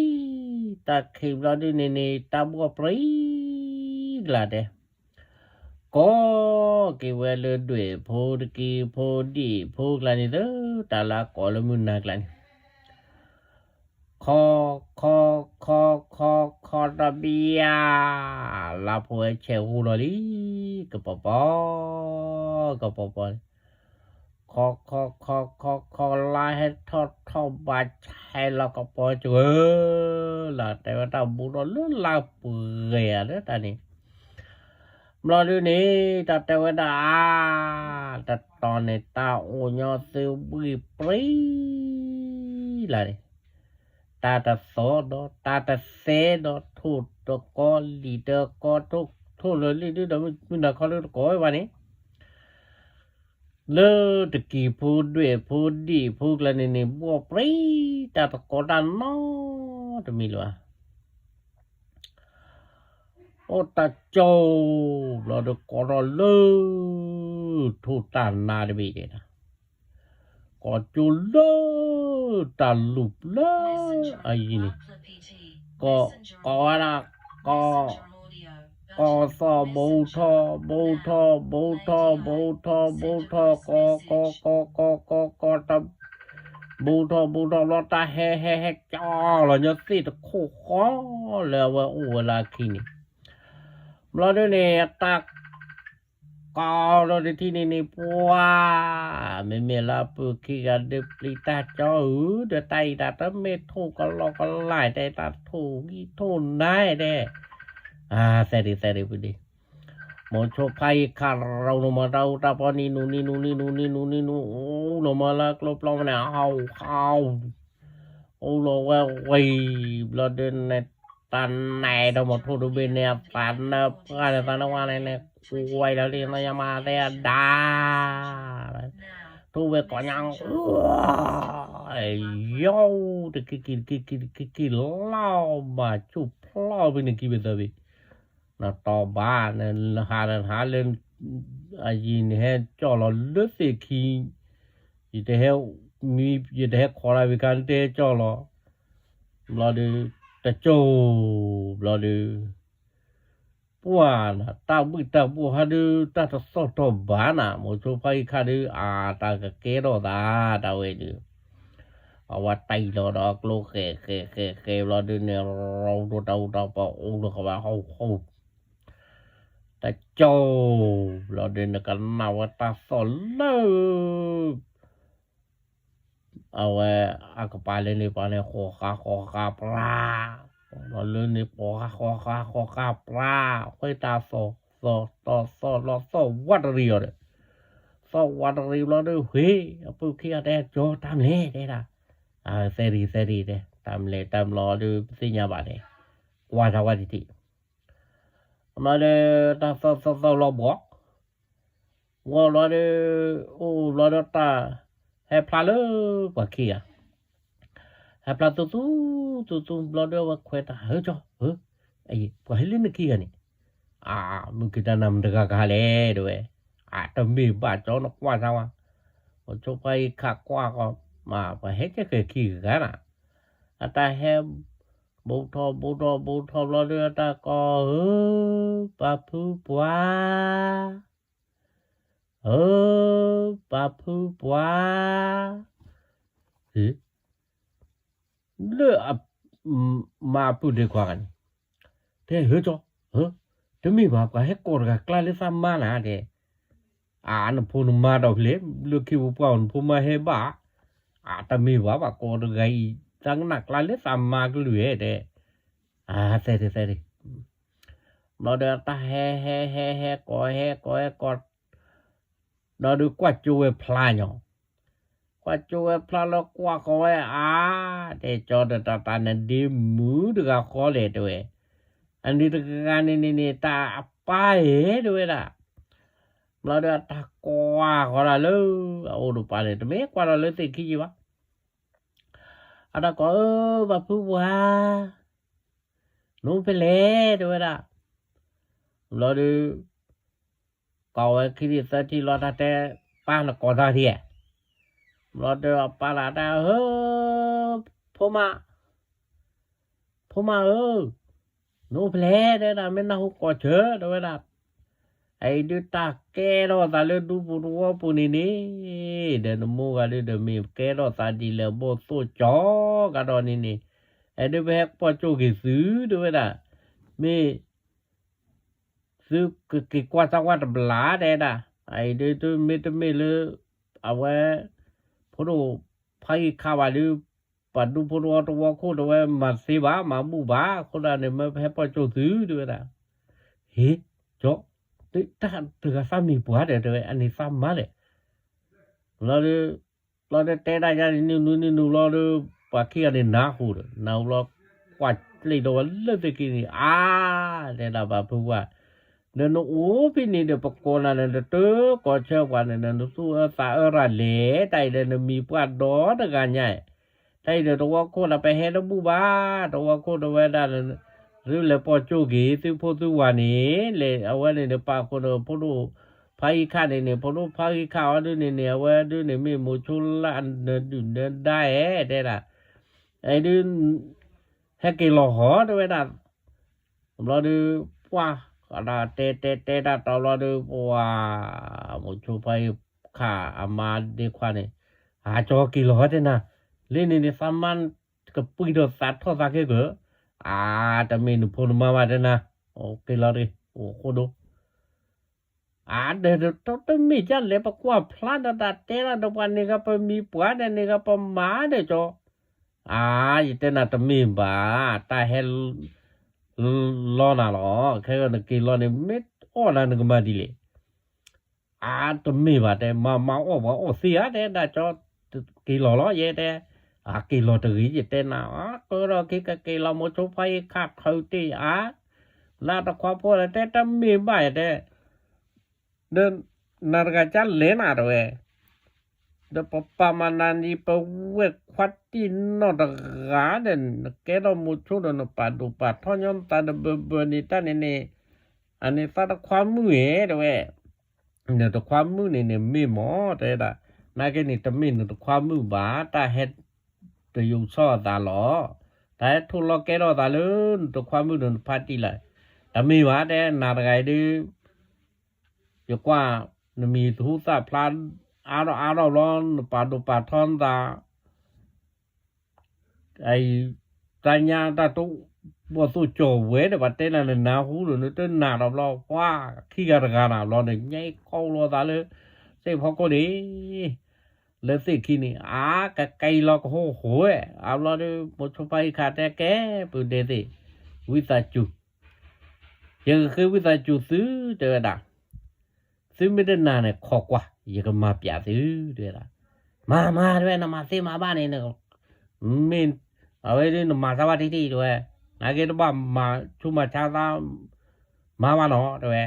တၢ်ခံးဘျီဒုန့ၣ်န့ၣ် တၢ်ဘှီၣ်ပြံကျါတဲ ကိးက့ၤဝဲလၢဒွဲၣ်ဖိတကံဖိဒံၣ်ဖိကျါန့ၣ်သၢ တၢ်လၢအကိးလၢမုၢ်နၤကျါန့ၣ် ခီ ခီ ခီ ခီ ခီတဘျီ လါဖိဝဲဆဲးဂိၢ်လီၤလံ ကပီၤပီၤ ကပီၤပီၤ ခီ ခီ ခီ ခီ ခီ လါဟဲထီၣ်ထီၣ်ဘၣ်ဆဲးလီၤကပီၤစှၢလီၤ တဲဝဲတၢ်ဘူးဒီးလၢလါပှဲၤဧါလၢတၢ်န့ၣ် ဘျီဒုန့ၣ် တၢ်တဲဝဲဒၣ်အါ တတီၤန့ၣ် တၢ်အိၣ်ညီသုဘှံးပြံလၢ်န့ၣ် တၢ်တသီၣ်ဒီး တၢ်တသဲဒီး ထိၣ်တကီလံာ်တကီ ထိၣ်လၢလံာ်ဒုဒီး မုၢ်နၤခီလၢတကိးဝဲဘၣ်န့ၣ် လၢတကံၢ်ဖိဒွဲၣ်ဖိဒံၣ်ဖိကျါန့ၣ်န့ၣ် ဘှီၣ်ပြံ တၢ်တကိးတၢ်နီတမံၤလၢၤဘၣ် အိၣ်တကၠိၢ်ဘျီဒီးကိးထီၣ်လၢ ထိၣ်တၢ်နါတဘ့ၣ်တဲဒၣ်, ကိးကၠိလၢတၢ်လူၢ်လၢအယံၤန့ၣ်, ကိးဝဲဒၣ်, ကိး, ကိးသီၣ်ဘိထီၣ် ဘိထီၣ် ဘိထီၣ် ဘိထီၣ် ဘိထီၣ် ကိး ကိး ကိး ကိး ကိး ကိး တၢ် ဘိထီၣ် ဘိထီၣ်ဘျီ တၢ်ဟဲဟဲဟဲကၠီလီၤညီသ့ၣ်တခိၣ်ဃီလၢအဝဲအိၣ်ဝဲလၢအခံန့ၣ်, ဘျီဒုန့ၣ် တၢ်ကိးလီၤတထံၣ်န့ၣ်န့ၣ် ပှၤ, မ့မ့ၢ်လၢအပုၢ်ခံဂၤဒုးပျံၤတၢ်ကၠီဧၢ, ဒီးတၢ်အံၤတၢ်တမ့ၢ်ထိၣ်ကလီကလီတဲ တၢ်ထိၣ်ဂံၢ်ထိၣ်နါတဲ, သဲဒံးသဲဒံးပဒံး, မိၤဆိဖါအံၤခးရူၤန့ၣ်မး တၢ်အူတၢ်ပီနံၤနူၤနံၤနူၤနံၤနူၤနံၤနူၤနံၤနူၤ အိၣ်လီၤမးလၢကျိပျီမးန့ၣ် ဟီၣ်ဟီၣ် အိၣ်လီၤဝဲဝံၤ ဘျီဒုန့ၣ် တၢ်နဲဒီးမိၤဆိတဘ့ၣ်န့ၣ် အသးနၢပှၢ်န့ၣ် သးနၢဝါန့ၣ်န့ၣ် ကွဲးလီၤလံ ယမၤသဲအဒါ ထိၣ်ဝဲကိးညါ ယီၤ တကံကံတကံကံတကံကံ လီၤဘၣ်ဆူၣ်ဖျီၣ်ဖဲန့ၣ်ခံဘ့ၣ်သၢဘ့ၣ် နတီၤဘၣ် နဟးနဟးလၢ အယံၤနဟဲကၠီၣ်လီၤလၢသ့ၣ်ခံ, ယတဟဲ, မ့ၢ်ယတဟဲခိးတၢ်ဝံၤခါ နတဟဲကၠီၣ်လီၤ, ဘျီဒုး, တကၠိၢ်, ဘျီဒုး, ပှၤနၤ တၢ်ဘှံးတၢ်ဘှီၣ်ဟးဒုး တၢ်တသီၣ်ထီၣ်ဘၣ်နၤ မိၤဆိဖါအံၤခးဒုး အတၢ်ကကဲထီၣ်သး တၢ်ဝဲဒုး အဝဲတံၢ်လီၤဒီးအကျိဃဲၤဃဲၤဃဲၤဃဲၤဘျီဒုးန့ၣ် ရီဒိၣ်တၢ်အူတၢ်ပီအိၣ်လၢကဘၣ်ဟီၣ်ဟီၣ် တကၠိၢ် ဘျီဒုးန့ၣ် ကနၣ်ဝဲတၢ်သီၣ်လၢ အဝဲအကပၤလၢန့ၣ်ပှၤန့ၣ် ဃီၤဃါဃီၤဃါပြါ, ဘျီလၢန့ၣ်ဃီၤဃါဃီၤဃါပြါ, ဃ့တၢ်သီၣ်သီၣ်သီၣ်သီၣ်လီၤသီၣ်ဝးတရံးအီၤဒီး, သီၣ်ဝးတရံးဘျီဒုး ဃ့ၢ် အပုၢ်ခံဂၤတဲ ကၠီတၢ်မလဲၣ်တဲဒၣ်, သဲရံၤသဲရံၤတဲ တၢ်မလဲၣ်တၢ်မလီၤဒုး ပသ့ၣ်ညါဘၣ်န့ၣ်, ကွၢ်တၢ်ဝဲတထံၣ် အမၤဒီး တၢ်သီၣ်သီၣ်သီၣ်လီၤဘှီး, ဝီၤလီၤဒီး, အိၣ်လီၤဒီးတၢ်, ဟဲဖျါလၢပှၤခံဂၤ, ဟဲဖျါသူသူ, သူသူဘျီဒီးအဝဲခွဲးတၢ် ဟၢကၠီ, ဟၢ, ပှၤဟဲလၢနခံဂၤန့ၣ်, အါ, မုၢ်က့ၤတၢ်နၤမတဂၤကဟါလဲၣ် တဲဝဲ, အါ တမ့ၢ်ဘၣ်ကၠီနကွၢ်စၢ်ဝဲ, ပဆိဖါအံၤခးကွၢ်ဃီ, မ့ၢ်ပှၤဟဲကဲဃဲၤခံဂၤနၤ, အတၢ်ဟဲ ဘိထီၣ်ဘိထီၣ်ဘိထီၣ်ဘျီဒီး အတၢ်ကိးဧၢ, ပှၤဖုပှၤ, ဧၢ, ပှၤဖုပှၤ, လၢအ, မါအပုၢ်ဒ့ခွါဂၤန့ၣ်, တဲ ဟၢကၠီ, ဟၢ, တမ့ၢ်ဘၣ် ပှၤဟဲကိးတဂၤကျါလၢသးမါနၤ တဲ အါ နဖိနမါဒီးဖဲလဲၣ် လၢခံပပှၢ်အီၤ နဖိမါဟဲဘၣ်, အါ တမ့ၢ်ဘၣ် ပှၤကိးတဂၤအံၤ သးကနၣ်ကျါလၢသးမါကလုၢ်ဧဲ တဲ, အါ သဲဒံးသဲဒံး, ဘျီဒီးတၢ်ဟဲဟဲဟဲဟဲကိးဟဲကိးဟဲကိး, ဘျီဒီးကွၢ်ကၠိဝဲဖျါညီ, ကွၢ်ကၠိဝဲဖျါလၢကွၢ်ဃီၤဝဲအါ, တဲကၠီဒီးတၢ်တၢ်နဒ့မုၣ်တဂၤဃီလဲၣ်တဲဝဲ, အန့ၣ်တဂၤန့ၣ်န့ၣ်န့ၣ် တၢ်အပၢ်ဧဲတဲဝဲဒၣ်, ဘျီဒီးအတၢ်ကွၢ်ဃီၤဒၣ်လၢ အအိၣ်တပၤန့ၣ် တမ့ၢ်ကွၢ်ဒီးလၢသ့ၣ်ခံယံၤဘၣ်, အတၢ်ကိးဧၢ, ပှၤဖုပှၤ, နအိၣ်ဖဲလဲၣ်တဲဝဲဒၣ်, ဘျီဒီး ကိးဝဲခံထံၣ်သၢထံၣ်လီၤ တၢ်တဲ ပၢ်နကိးတၢ်ထံၣ်, ဘျီဒီးအပၢ်လၢတၢ်ဧၢ, ဖိမါ, ဖိမါဧၢ, နအိၣ်ဖဲလဲၣ်တဲဒၣ် မ့ၢ်နၢ်ဟူကိးဆၢတဲဝဲဒၣ်, အအံၤဒုးတၢ်ကဲထီၣ်သးလၢဒူပူၤသဝီပူၤန့ၣ်န့ၣ်, ဒီးနမိၢ်ဂၤဒုးဒီးမ့ၢ်ကဲထီၣ်သးဒ်လဲၣ် ဘိၣ်သိၣ်ကၠီကဒီးန့ၣ်န့ၣ်, အဲဒုးပဟဲကွၢ်ကၠိၣ်က့ၤသုတဲဝဲဒၣ်, မ့ၢ် သုကက့ၤကွၢ်တၢ်ဝဲတဘျီတဲဒၣ်, အအံၤဒုးသုမ့တမ့ၢ်လၢ အဝဲ ဖိဒိၣ်ဖးယံၤခးဘၣ်ဒုး, ပှၤဒူဖိတဝီတဝီခိၣ်တဲဝဲမၤသ့ဘၣ် မၤဘူၣ်ဘၣ် အဃိသတးန့ၣ် မ့ၢ်ပဟဲကွၢ်ကၠိၣ်သုတဲဝဲဒၣ်, ဟ့ၣ်, ကၠီ, တၢ်တဂၤသးမံၤပှၤဒီးတဲဝဲ အန့ၣ်သးမါလဲၣ်, ဘျီဒီး ဘျီဒီးတဲဒၣ်ယၤန့ၣ် နုၤနုၤနုၤနုၤဘျီဒီး ပှၤခံဂၤန့ၣ်နၢ်ဟူဒီး နၢ်ဟူဘျီ ကွၢ်ကျ့ၣ်ဒီးဝဲလၢသ့ၣ်ခံန့ၣ် အါ, တဲဒၣ်ပှၤဖုပှၤ, ဒီးနအိၣ်ဖဲန့ၣ်ဒီး ပကိးနၤန့ၣ် နတကိးဆၢပှၤန့ၣ် နသူၣ်အၢသးအၢရၤလဲၣ်, တၢ်အံၤဒီးနမံၤပှၢ်ဒီတဂၤညါ, တၢ်အံၤဒီးတဝီခိၣ်ဒီးပဟဲတဘူၣ်ဘၣ်, တဝီခိၣ်တဲဝဲဒၣ် သုလဲၤပိာ်ကၠိၣ်က့ၤ သုဖိသုဝၤန့ၣ် လဲၤအဝဲန့ၣ်န့ၣ် ပာ်ဃုာ်ဒီးဖိဒိၣ်ဖါအံၤခါန့ၣ်န့ၣ် ဖိဒိၣ်ဖါအံၤခါအီၤဒုန့ၣ်န့ၣ် အဝဲဒုန့ၣ် မ့ၢ်မိၤဆိလၢအနၢၤဒုၣ်နၢၤဒါအဲၣ် တဲဒၣ်, အဲၣ်ဒု ဟဲက့ၤလီၤဟီ တဲဝဲဒၣ်, ဘျီဒု ပှၢ် တဲတဲတဲတၢ်တီဘျီဒု ပှၢ် မိၤဆိဖါအံၤခါအမါဒ့ခွါန့ၣ် အကၠီက့ၤလီၤတဲနၤ, လၢန့ၣ်န့ၣ် သးမါကပှံၢ်ဒီးသးထီၣ်သးက့ၤကၢၢ်, အါ တမ့ၢ်နဖိနမါဘၣ်တဲနၤ, က့ၤလီၤတဂ့ၤ အိၣ်ဃိဒိ အါ ဒီးတမ့ၢ်ကၢ်လဲၤပကွၢ်ဖျါဒီးတၢ်တဲဒၣ်ဒီးပှၤန့ၣ်ဂၤပမံၤပှၤဒီး န့ၣ်ဂၤပမါဒီးကၠီ, အါ ယတဲနၤတမ့ၢ်ဘၣ်, တၢ်ဟဲ လီနၤလီၤ, ခဲဂီၤနက့ၤလီၤန့ၣ် မ့ၢ်အီၣ်နၤနကမၤဒ်လဲၣ်, အါ တမ့ၢ်ဘၣ်တဲ မၤမၤအီၣ်ပှၤအီၣ်သ့ဧါတဲဒၣ်ကၠီ, က့ၤလီၤလီၤယဲတဲ, အက့ၤလီၤတဂ့ၤ ယတဲနၤ, အါ ကၢထီၣ်ခံကက့ၤလီၤ မိၤဆိဖါအံၤခါထုးတ့ၢ်အါ, လၢတခွါဖိလၢတဲတမ့ၢ်ဘၣ်ယတဲ ဒီးနၤတဂၤကၢ်လဲၤနၤတဝဲ, ဒီးပပာ်မၤနၤန့ၣ်ပဝဲၢ်ခွါတံၢ်နီၢ်တဂၤဒီး နကဲထီၣ်မိၤဆိဒီးနပာ်ဒိၣ်ပာ်ထီညီနသးဒီးဘၢဘၢန့ၣ်တၢ်န့ၣ်န့ၣ်, အန့ၣ်သးတခွါမုၣ်ဧၢတဝဲ, နတခွါမုၣ်န့ၣ်န့ၣ်မ့ၢ်မ့ၢ်တဲဒၣ်, နာ်က့န့ၣ်တမ့ၢ်နတခွါမုၣ်ဘၣ်, တၢ်ဟဲ တယိၤဆီၣ်အသးလီၤ, တၢ်ဟဲထိၣ်လီၤကဲထီၣ်သးလၢနတခွါမုၣ်ဒီးနဖါတံၢ်လီၤ, တမ့ၢ်ဘၣ်တဲနၤတဂၤအံၤဒု ယကွၢ် နမံၤသဟူသၣ်ဖျါ အါထီၣ်အါထီၣ်ဘျီ နပာ်ဒိၣ်ပာ်ထီနသး အံၤ တၢ်ညါတၢ်တိဘီၣ်သိၣ်ကၠီၣ်ဝဲဒီး ပှၤတဲနၤနနၢ်ဟူဒီး နတနၢ်ဒီးဘျီ ပှၤခံဂၤတဂၤနၤဘျီန့ၣ် ညါအံၤကီလိာ်သးလၢ သ့ၣ်ဖီခိၣ်န့ၣ် လၢသ့ၣ်ခံန့ၣ် အါ ကကဲလီၤကဟိၣ်ဃိဝဲ အဘျီဒီး မိၤဆိဖါအံၤခါတဲကဲ ပုၢ်ဒဲသ့ၣ် ဝံသးစူၤ ယကဃ့ဝံသးစူၤသု တဲဝဲဒၣ်, သုမ့ၢ်တနာ်န့ၣ် ခိးကွၢ် ယကမၤပျးသု တဲဝဲဒၣ်, မၤမၤ တဲဝဲ နမၤသ့မၤဘၣ်န့ၣ် မ့ၢ် အဝဲဒၣ်နမၤသးဘၣ်တထံၣ် တဲဝဲ, နာ်က့တဘၣ်မၤဆူးမၤဆါသး မၤဘၣ်နီၤ တဲဝဲ,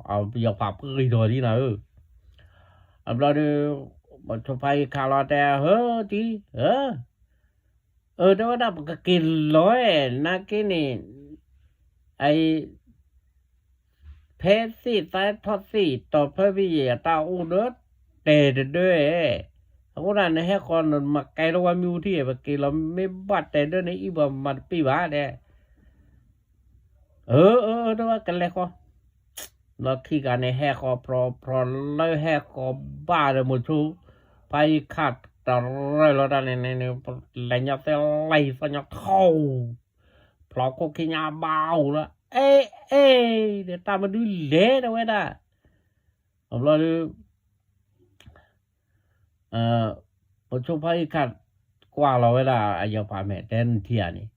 အယီၤဖးပဂ့ၤထီၣ်ဒ်နၤဧၢ, အဘျီဒီး မိၤဆိဖါအံၤခါလီၤတဲ ဟၢတံၢ် အၢ တဲဝဲဒၣ် ပကက့ၤလီၤ နာ်က့န့ၣ် အံၤ ဖဲသ့ၣ်သးထီၣ်သ့ၣ် တီၤဖဲဖဲယဲၢ်အတၢ်အိၣ်ဒီး တဲတဒၢ အဃိဒၣ် နဟဲဃီၤနမၤကဲထီၣ်ဝဲမ့ၣ်အူထံၣ် ပက့ၤလီၤ မ့ၢ်ဘၣ်တဲဒၢန့ၣ် အံၣ်ပှၤမၤတပ့ၢ်ဘၣ်တဲ အၢ အၢ တဲဝဲ ကလဲၤဃီ လီၢ်ခံဂၤန့ၣ် ဟဲဃီၤဖြီဖြီလၢဟဲဃီၤဘၣ်ဒီးမိၤဆိ ဖါအံၤခါတရၢၢ်လီၤတၢ်န့ၣ်န့ၣ် လဲၤညီသဲလံသီညီထီၣ် ဖျီခိၣ်ခံညါဘၣ်အိၣ်လၢ အ့ အ့ ဒီးတၢ်မနုၤလဲၣ်တဲဝဲဒၣ် အဘျီဒီး မိၤဆိဖါအံၤခါ ကွၢ်လီၤဝဲဒၣ်အယီၤဖးမဲာ် တဲနထံၣ်ဧါန့ၣ်,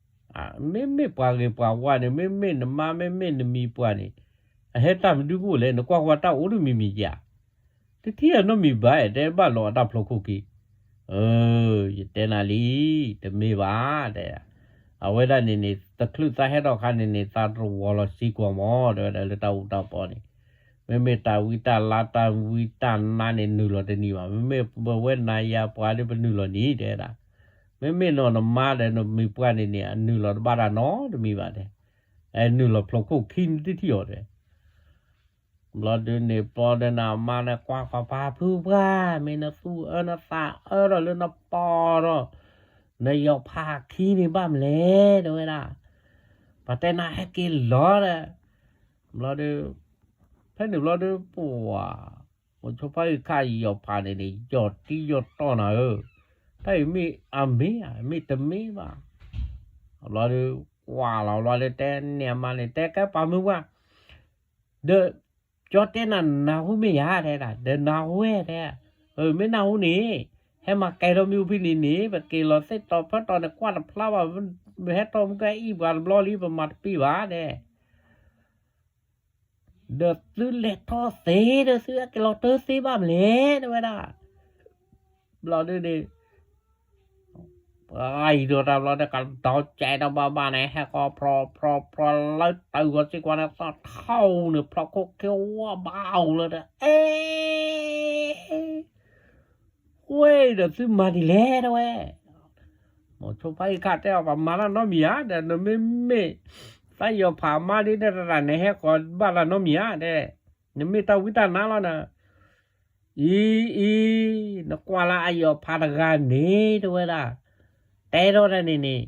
မ့မ့ၢ်ပှၤဂ့ၤပှၤဝါန့ၣ် မ့မ့ၢ်နမါ မ့မ့ၢ်နမံၤပှၢ်န့ၣ် အဟဲတၢ်မနုၤကအိၣ်လဲၣ် နကွၢ်ကွၢ်တၢ်အိၣ်တမံၤမံၤဧါ, တထံၣ်အနီတမံၤဘၣ် တဲဘၣ်လီၤအတၢ်ဖျိခိၣ်ခံ, ယတဲနၤလံ တမ့ၢ်ဘၣ် တဲ, အဝဲဒၣ်န့ၣ်န့ၣ် တချုးသးဟဲထီၣ်အခါန့၁ၣ်န့ၣ် သးတဝီၤလီၤစ့ၢ်ကီးမး တဲဝဲဒၣ်လၢတၢ်အူတၢ်ပီန့ၣ် မ့မ့ၢ်တၢ်ဝံတၢ်လါတၢ်ဝံတၢ်နါန့ၣ် နုာ်လီၤတနံၤဘၣ်, မ့မ့ၢ်ပဝဲနၤယၤပှၤဒီးပနုာ်လီၤနံၤ တဲဒၣ်, မ့မ့ၢ်နီၢ်နမါဒီးနမံၤပှၢ်န့ၣ်န့ၣ် အနုာ်လီၤတဘၣ်တၢ်နီတမံၤဘၣ်တဲ, နုာ်လီၤဖျိခိၣ်ခံနတထံၣ်အီၤတဲ ဘျီဒုးန့ၣ်ပျီဒီးနမါန့ၣ်ကွၢ်ကွၢ်ပာ်ဖုပှၢ် မ့ၢ်နသူၣ်အၢနသးအၢထီၣ်လၢနပီၤထီၣ် နယီၤဖးခံန့ၣ်ဘၣ်မလဲၣ် တဲဝဲဒၣ်, ပှၤတဲနၤဟဲက့ၤလီၤဒီး, ဘျီဒုး, ဖဲန့ၣ်ဘျီဒုးပှၤ, မိၤဆိဖါအံၤခါယီၤဖးန့ၣ်န့ၣ် ယီၤတံၢ်ယီၤတီၢ်နၤဧၢ, တၢ်အံၤမ့ၢ်အမ့ၢ်ဧါ မ့ၢ်တမ့ၢ်ဘၣ်, ဘျီဒုး, ကွၢ်လီၤဘျီဒုးတဲန့ၢ်အမါန့ၣ် တဲကဲပာ်မုၢ်ပှၢ် ဒီး ကၠီတဲနၤနၢ်ဟူမ့ၢ်ယၤ တဲဒၣ် ဒီးနၢ်ဟူဝဲ တဲ, မ့ၢ်နၢ်ဟူန့ၣ်, ဟဲမၤကဲထီၣ်မ့ၣ်အူဖဲန့ၣ်န့ၣ် ပက့ၤလီၤသ့ၣ်တီၤဖဲတီၤန့ၣ် ကွၢ်တဖျါဘၣ်, ပဟဲထီၣ်မူကဲအံၣ်ပှၤတဘျီလံ ပမၤတပ့ၢ်ဘၣ် တဲ, ဒီးသုလဲၤထီၣ်သ့ ဒီးသုဟဲက့ၤလီၤတၢ်သ့ဘၣ်မလဲၣ် တဲဝဲဒၣ် ဘျီဒုးန့ၣ် ပှၤအံၤဒီးတၢ်ဘျီဒီး ကဒီကဲဒီးဘၣ်ဘၣ်န့ၣ် ဟဲဃီၤဖြီဖြီဖြီလၢတၢ်ဂီၤစ့ၢ်ကီးန့ၣ် သးထီၣ်န့ၣ် ဖျီခိၣ်ခံဝါဘၣ်အိၣ်လၢဒီး အ့ ဃိဒီးသုမၤဒ်လဲၣ် တဲဝဲ, မိၤဆိဖါအံၤခါတဲအီၤ ပှၤမၤတၢ်နီတမံၤဧါ ဒီးနမ့မ့ၢ် သးယီၤဖးမါဒ်န့ၣ်တရၣ်န့ၣ် ဟဲဃီၤဘၣ်လၢနီတမံၤဧါ တဲ, နမ့ၢ်တၢ်ဝံတၢ်နါလီၤနၤ, အံၤအံၤ, နကွၢ်လၢအယီၤဖးတဂၤန့ၣ် တဲဝဲဒၣ်, တဲထီၣ်တၢ်န့ၣ်န့ၣ်,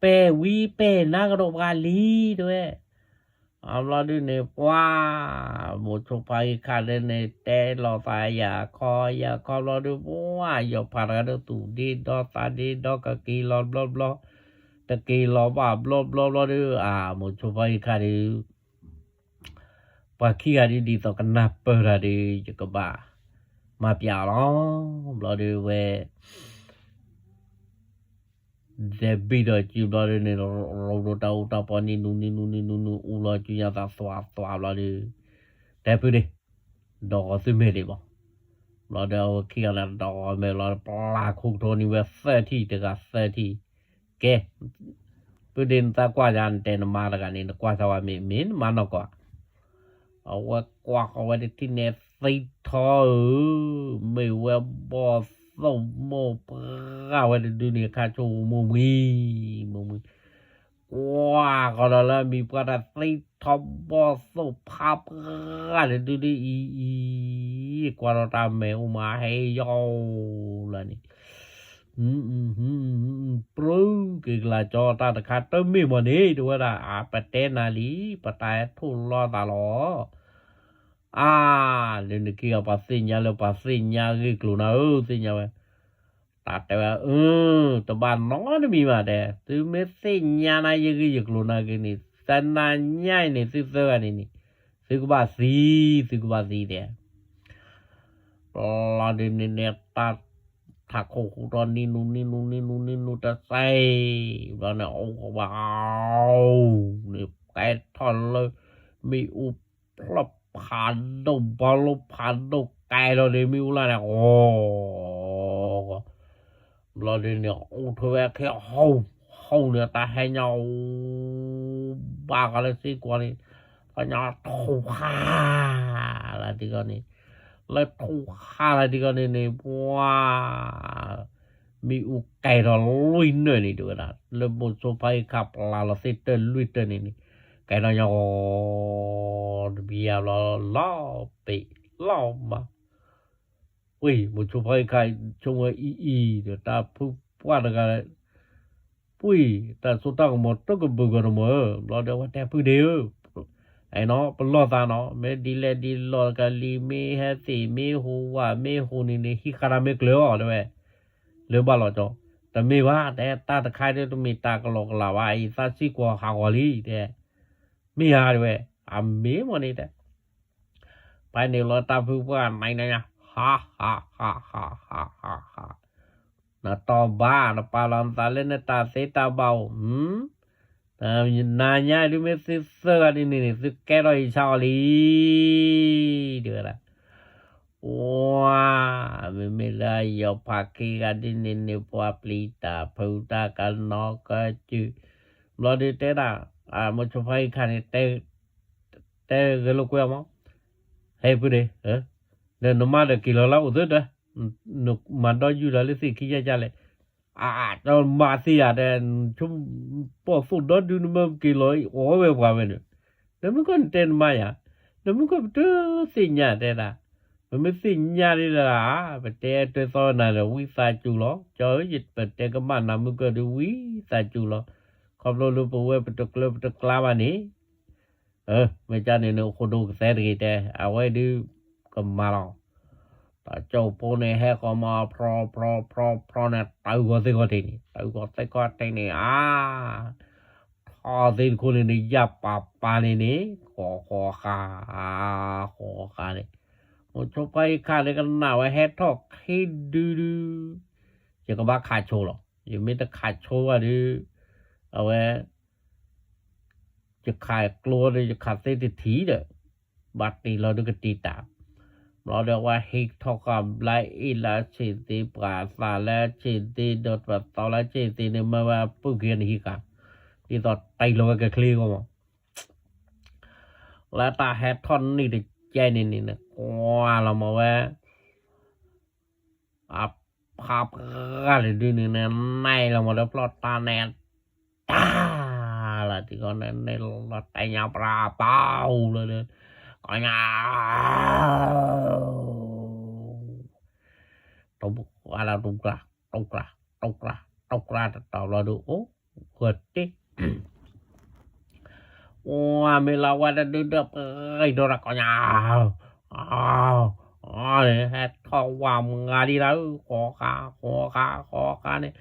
ပဲာ်ဝံပဲာ်နါကဒီးပှၤလံ တဲဝဲ အဘျီဒုန့ၣ် ပှၤ မိၤဆိဖါအံၤခါဒ်န့ၣ် တဲလီၤသးယၤခီယၤခီဘျီဒု ပှၤယီၤဖးတဂၤဒု သူၣ်ဒ့ဒီသးဒ့ဒီ ကက့ၤလီၤဘျီဘျီ, တက့ၤလီၤဘၣ်ဘျီဘျီဘျီဒု အမိၤဆိဖါအံၤခါဒု ပှၤခံဂၤဒ်ဒ်သိးကနၢ်ပၢၢ်တၢ်ဒု ယကဘၣ်မၤပျးအီၤလီၤ. ဘျီဒုဝဲ တဲဘံၣ်ဒီးစုဘျီဒုန့ၣ် ရိဒိတၢ်အူတၢ်ပီနံၤနူနံၤနူနံၤနူနူ အူလီၤစုညါသးသွးသွးဘျီဒု, တဲဖုဒ့ၣ်, ဒီးဂီၤသုမဲာ်ဒ့ၣ်ဘၣ်. ဘျီဒုအဝဲခံဂၤန့ၣ် ဒီးဂီၤမဲာ်လီၤ ပျၢ်ခိကထိနံၤဝဲသၢထံၣ် တဂၤသၢထံၣ်, ကဲ, ဖုဒ့ၣ်နသးကွၢ်ယၤ နတဲနမါတဂၤန့ၣ် နကွၢ်စၢ်ဝဲမ့ၢ် မ့ၢ်နမါနီၢ်ကီၢ် အဝဲကွၢ်ဃီၤဝဲတထံၣ်န့ၣ် သံထီဧၢ, မ့ၢ်ဝဲဘီၣ်သိၣ်မိၢ်ပှၢ်ဝဲတဒုန့ၣ် ခါဆိမိၢ်မှံ, မိၢ်မှံ, ကွၢ်ဃီၤဒီးလၢအမံၤပှၢ်တၢ်သံထီဘီၣ်သိၣ်ဖးပှၢ်တဒုဒု အံၤအံၤ, ကွၢ်ဒီးတၢ်မဲာ်အိၣ်မးဟဲယီၤလၢန့ၣ် ပြူက့ၤကလၤကၠီတၢ်တခါတမ့ၢ်မးန့ၣ် တဝဲဒၣ် အပတဲနၤလံ ပတၢ်ဟဲထိၣ်လီၤသးလီၤ. အါ, လၢနက့ၤအီၤပှၤသ့ၣ်ညါလၢပှၤသ့ၣ်ညါဂ့ၢ်ကျိၤနၤဧၢ သ့ၣ်ညါဝဲ, တၢ်တဲဝဲ အၢ, တဘၣ်နီတမံၤဘၣ်တဲ, သုမ့ၢ်သ့ၣ်ညါနၤယဂ့ၢ်ယကျိၤနၤဂ့ၤန့ၣ် သနၤညါအံၤန့ၣ် သုသၢဂၤန့ၣ်န့ၣ် သုကဘၣ်သံ, သုကဘၣ်သံတဲ ဘျီဒုန့ၣ်န့ၣ် တၢ်ထးခိၣ်ဟူးထီၣ်နံၤနူနံၤနူနံၤနူနံၤနူတစဲး, ဘျီန့ၣ် အိၣ်ကဘၣ် န့ၣ် ကဲထီၣ်လၢ မ့ၣ်အူဖျၢၣ်ဖးဒိၣ် ဘီလိဖးဒိၣ် ကဲထီၣ်လၢမ့ၣ်အူလၢ်န့ၣ် ဂီၤ ဘျီဒုန့ၣ် အိၣ်ထွဲဝဲခဲ ဟီၣ် ဟီၣ်န့ၣ် တၢ်ဟဲညါအိၣ် ဘၣ်ဃးလၢစ့ၢ်ကီးန့ၣ် ပှၤညါထူၣ်ဃါလၢဒ်ကီးန့ၣ် လၢထူၣ်ဃါလၢဒ်ကီးန့ၣ်န့ၣ် ပှၤ မ့ၣ်အူကဲထီၣ်လွံၢ်နၢၣ်န့ၣ် တဲဝဲဒၣ် လၢမိၤဆိဖါအံၤခါပျၢ်လီၤသ့ၣ်တၢၢ်လွံၢ်တၢၢ်န့ၣ်န့ၣ် ကဲထီၣ်ညါဂီၤ တဘံယါဘျီ လီၤပ့ၤလီၤမး ပှ့ၢ် မိၤဆိဖါအံၤခါ ဆိကမိၣ်အံၤအံၤဒီး တၢ်ဖုပှၢ်တဂၤ ပှ့ၢ် တၢ်စိတၢ်ကမီၤတကဘုးကီးတမီၤဧၢ ဘျီဒီးအဝဲတဲဖုဒ့ၣ်ဧၢ အဲၣ်နီၤ ပလီၢ်သးနီၤ မ့ၢ်ဒ်လဲၣ်ဒ်လဲၣ်ကလံၤ မ့ၢ်ဟဲသ့ၣ် မ့ၢ်ဟူးဝး မ့ၢ်ဟူးန့ၣ်န့ၣ် ဟံးဃာ်တၢ်မ့ၢ်ကျၢၤအီၤ တဲဝဲ လၢဘၣ်လီၤကီး တမ့ၢ်ဘၣ် တဲတၢ်တခါဒ်တမ့ၢ်တၢ်ကလီကလီဘၣ် အံၤသးစ့ၢ်ကီးဟးဂီၤလံ တဲ မ့ၢ်ဧါ တဲဝဲ အမ့ၢ်မ့ၢ်န့ၣ်တဲ ဖဲန့ၣ်လီၤတၢ်ဖုပှၢ်နံၤနံၤ ဟး ဟး ဟး ဟး ဟး ဟး ဟး နတီၢ်ဘၣ် နပာ်လီၤနသးလၢနတၢ်သ့တၢ်ဘၣ်ဧိၤ နၤညါဒ်မ့ၢ်သုသၢဂၤဒ်န့ၣ်န့ၣ် သုကဲထီၣ်အံၤဆါအီၤလံ တဲဝဲဒၣ် ပှၤ မ့မ့ၢ်လၢအယီၤဖးခံဂၤဒ်န့ၣ်န့ၣ် ပှၤပျံၤတၢ်ဖုးတၢ်ကနီၤကစၢ် ဘျီဒုတဲဒၣ် မိၤဆိဖါအံၤခါန့ၣ် တဲဂဲၤလိာ်ကွဲမး ဟဲဖုဒ့ၣ် ဒီးနမါဒီးက့ၤလီၤလၢအိၣ်သၢတၢ် နမၤဒီးယူၢ်လီၤလၢသ့ၣ်ခံယါယါလဲၣ် အါ တမၤသ့ယၤတဲ ပိာ်သိၣ်ဒီဒုနမၢက့ၤလီၤအီၣ်ဝဲပှၤဝဲန့ၣ် နမုၢ်ကီၢ်နတဲနမါယၤ နမုၢ်ကီၢ်ပတသ့ၣ်ညါတဲဒၣ် ပမ့ၢ်သ့ၣ်ညါဒ်လဲၣ် ပတဲတဲသီနၤဒီးဝံသးစူၤလီၤ ကၠီဧၢ ပတဲကမၣ်နၤမုၢ်ကီၢ်ဒုးဝံသးစူၤလီၤ ခီဖျိလၢပဝဲပတကျၢပတကျါဘၣ်န့ၣ် မ့ၢ်ကန့ၣ်န့ၣ် အိၣ်ခိၣ်ဒိၣ်ကသဲတဂ့ၤတဲ အဝဲဒုးကမၤလီၤ တၢ်ကၠိဖိန့ၣ် ဟဲဃီၤမၤဖျီဖျီဖျီဖျီန့ၣ် တၢ်ဂီၤသ့ၣ်ဂီၤထံးန့ၣ် တၢ်ဂီၤသ့ၣ်ဂီၤထံးန့ၣ် အါ ထီၣ်သ့ၣ်တခိၣ်န့ၣ်န့ၣ် ယၢ်ပာ်ပာ်န့ၣ်န့ၣ် ဃီဃီဃာ ဃီဃာန့ၣ် မိၤဆိဖါအံၤခါန့ၣ် ကနၣ်ဝဲဟဲထီၣ်ခံဒုဒု ယကဘၣ်ခးဆိလီၤ ယမ့ၢ်တခးဆိဘၣ်ဒု အဝဲ ယခးကျိဒီး ယခးသ့တထံၣ်ဒီး ဘၣ်တ့ၢ်လီၤဒုကတံာ်တာ် ဘျီဒီးအဝဲဟံးထီၣ်ဃာ်ဘျါအ့ၣ်လၢအဆံးသ့ ပှၤအသးလၢအဆံးသ့ ဒီးပသီလၢအဆံးသ့န့ၣ် မ့ၢ်ဝဲအပုၢ်က့ၤန့ၣ်ဟံးဃာ် ဒ်သိးတ့ၢ်လီၤဝဲကချ့ဂီၢ်မး လၢတၢ်ဟဲထီၣ်နံၣ်တကဲန့ၣ်န့ၣ် ကွၢ်လီၤမးဝဲ အဖးပှၢ်တဒုန့ၣ်န့ၣ် နဲၣ်လီၤမးလၢဖျီၣ်တၢ်န့ၣ် တၢ်လီၤ တံၤဂီၤန့ၣ်န့ၣ်လီၤတဲညါပြၢ်ပီလီၤဒီး ကီၢ်ညါ တူၢ်ကျါ တူၢ်ကျါ တူၢ်ကျါ တူၢ်ကျါတတီၤဘျီဒီး အိၣ် ဂီၤတ့ၢ် ဝါမ့ၢ်လီၤဝဲတဒုဒီးပှဲၤဒီးတၢ်ကီၢ်ညါ အ အ ဟဲထီၣ်ဝါမုၢ်ဂၤဒံးလၢ ဃီဃါ ဃီဃါ ဃီဃါန့ၣ်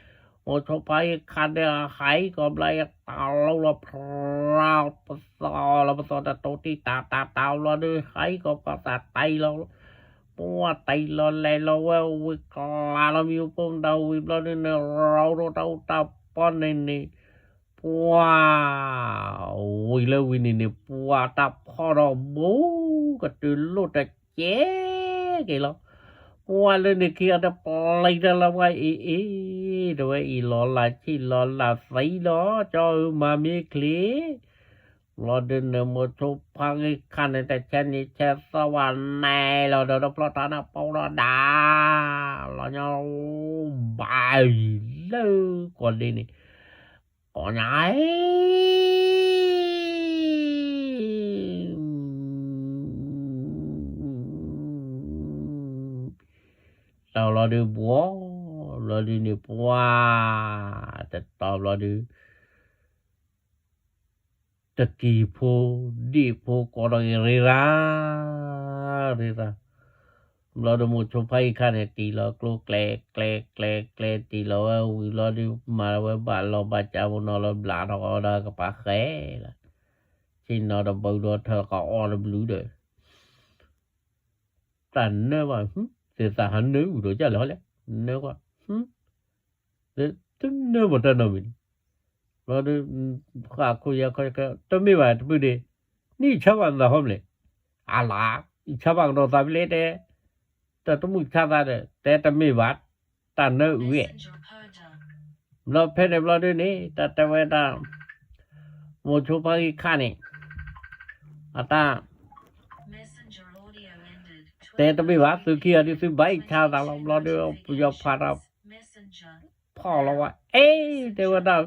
မိၤဆိဖါအံၤခါဒဲး ဟဲကီဘျီအတၢ်လီၤလီၤဖြါ ပသီလီၤပသီတတိတံၢ်တၢ်တၢ်တၢ်ဘျီဒီး ဟဲကီပှၤသးတံၢ်လီၤ ပှၤတံၢ်လီၤလဲၤလီၤဝဲဝံၤကျါလီၤ မ့ၢ်ပှၤမတၤဝံၤဘျီဒုန့ၣ် ရီဒိၣ်တၢ်အူတၢ်ပီန့ၣ်န့ၣ် ပှၤ ဝံၤလၢဝံၤန့ၣ်န့ၣ် ပှၤတၢ်ဖီၣ်ဒီးဘူး ကတုၤလိၣ်တကဲက့ၤလီၤ ပှၤလၢန့ၣ်ခံဂၤတပျံၤတၢ်လၢပှၤအံၤအံၤ တဝဲအံၤလီၤလၢ်ဆံၣ်လီၤလၢ်သံလီၤ ကၠီအုမၤမ့ၢ်ချ့ ဘျီဒုန့ၣ် မိၤဆိဖါဂံၢ်ခါန့ၣ် တဆဲနံၤဆဲသီဝဲနဲလီၤဒီး တဖျီတၢ်န့ၣ်ပီဒီးဒၣ် လီၤညီ ဘၣ်လၢကီၢ်ဒ့န့ၣ် ကီၢ်ညါ တၢ်လီၤဒုးဘှီ ဘျီဒုန့ၣ်ပှၤ တတီၤဘျီဒု တကံၢ်ဖိ ဒ့ၣ်ဖိကိးဒီးက့ၤရ့ရၣ် ရ့ရၣ် ဘျီဒုမိၤဆိဖါအံၤခါန့ၣ် တံၢ်လီၤကျိကျဲ ကျဲ ကျဲ ကျဲ တံၢ်လီၤဝဲဝံၤဘျီဒု မၤဝဲဘၣ်လီၤဘၣ်ကးဖိနီၤလီၤဘျးထီၣ်ကီးဒီးကပၤဃဲလီၤ ဆ့ၣ်နီၤတဘုးဒီးထၢၣ်ကအီၣ်တဘျုးဒီး တၢ်နၢဘၣ် သုသးဟးနၢအုၣ်ဒီးကၢ်လဲၣ်ဟီလဲၣ် နၢကွၢ် တနၢမတၢ်နီတမံၤန့ၣ် ဘျီဒု ဃၣ်ခိၣ်ယဲခီ တမ့ၢ်ဘၣ်တပုၢ်ဒ့ နံၣ်ဆါဘၣ်နသးဟီမလဲၣ် အလါ အံၣ်ဆါဘၣ်ကဒီးသးဖဲလဲၣ်တဲ တၢ်တမုၢ်ဆါသးဒီး တဲတမ့ၢ်ဘၣ် တၢ်နၢအုၣ်ဝဲ ဘျီဖဲန့ၣ်ဘျီဒုန့ၣ် တၢ်တဲဝဲဒၣ် မိၤဆိဖါဂံၢ်ခါန့ၣ် အတၢ် တဲတမ့ၢ်ဘၣ် သုခံဂၤဒုးသုဘၣ်အံၣ်ဆါသးလီၤ ဘျီဒု ပယီၤဖးတၢ် ဖီၣ်လီၤဝဲ အ့ တဲဝဲဒၣ်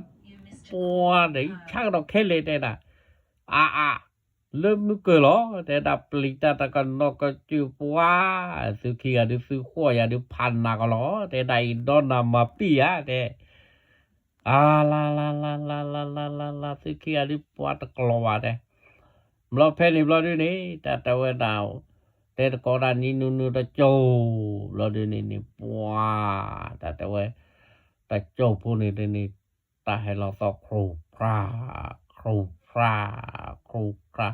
ပှၤဒီးအံၣ်ဆါကဒီးခဲလၢာ်တဲဒၣ် အါအါ လၢမုၢ်ကၢၢ်လီၤ တဲဒၣ်ပျံၤတၢ်တကနီၤကစၢၢ်ပှၤ သုခံဂၤဒုးသုဃီၣ်ယၤဒုးဖးနးကလီၤ တဲဒၣ်အံၤ ဒီးနၤမၤပံၢ်ယၤတဲ အါလါလါလါလါလါလါလါလါ သုခံဂၤဒုးပှၤတကလီၤဘၣ်တဲ ဘျီဖဲန့ၣ်ဘျီဒုန့ၣ် တၢ်တဲဝဲဒၣ် တဲတကိးဒၣ်နံၤနုၤနုၤတကၠိၤ ဘျီဒုန့ၣ်န့ၣ် ပှၤ တၢ်တဲဝဲ တကၠိၤဖိန့ၣ်တန့ၣ် တၢ်ဟဲလီၤသီၣ်ခရူၣ်ဖြါ ခရူၣ်ဖြါ ခရူၣ်ဖြါ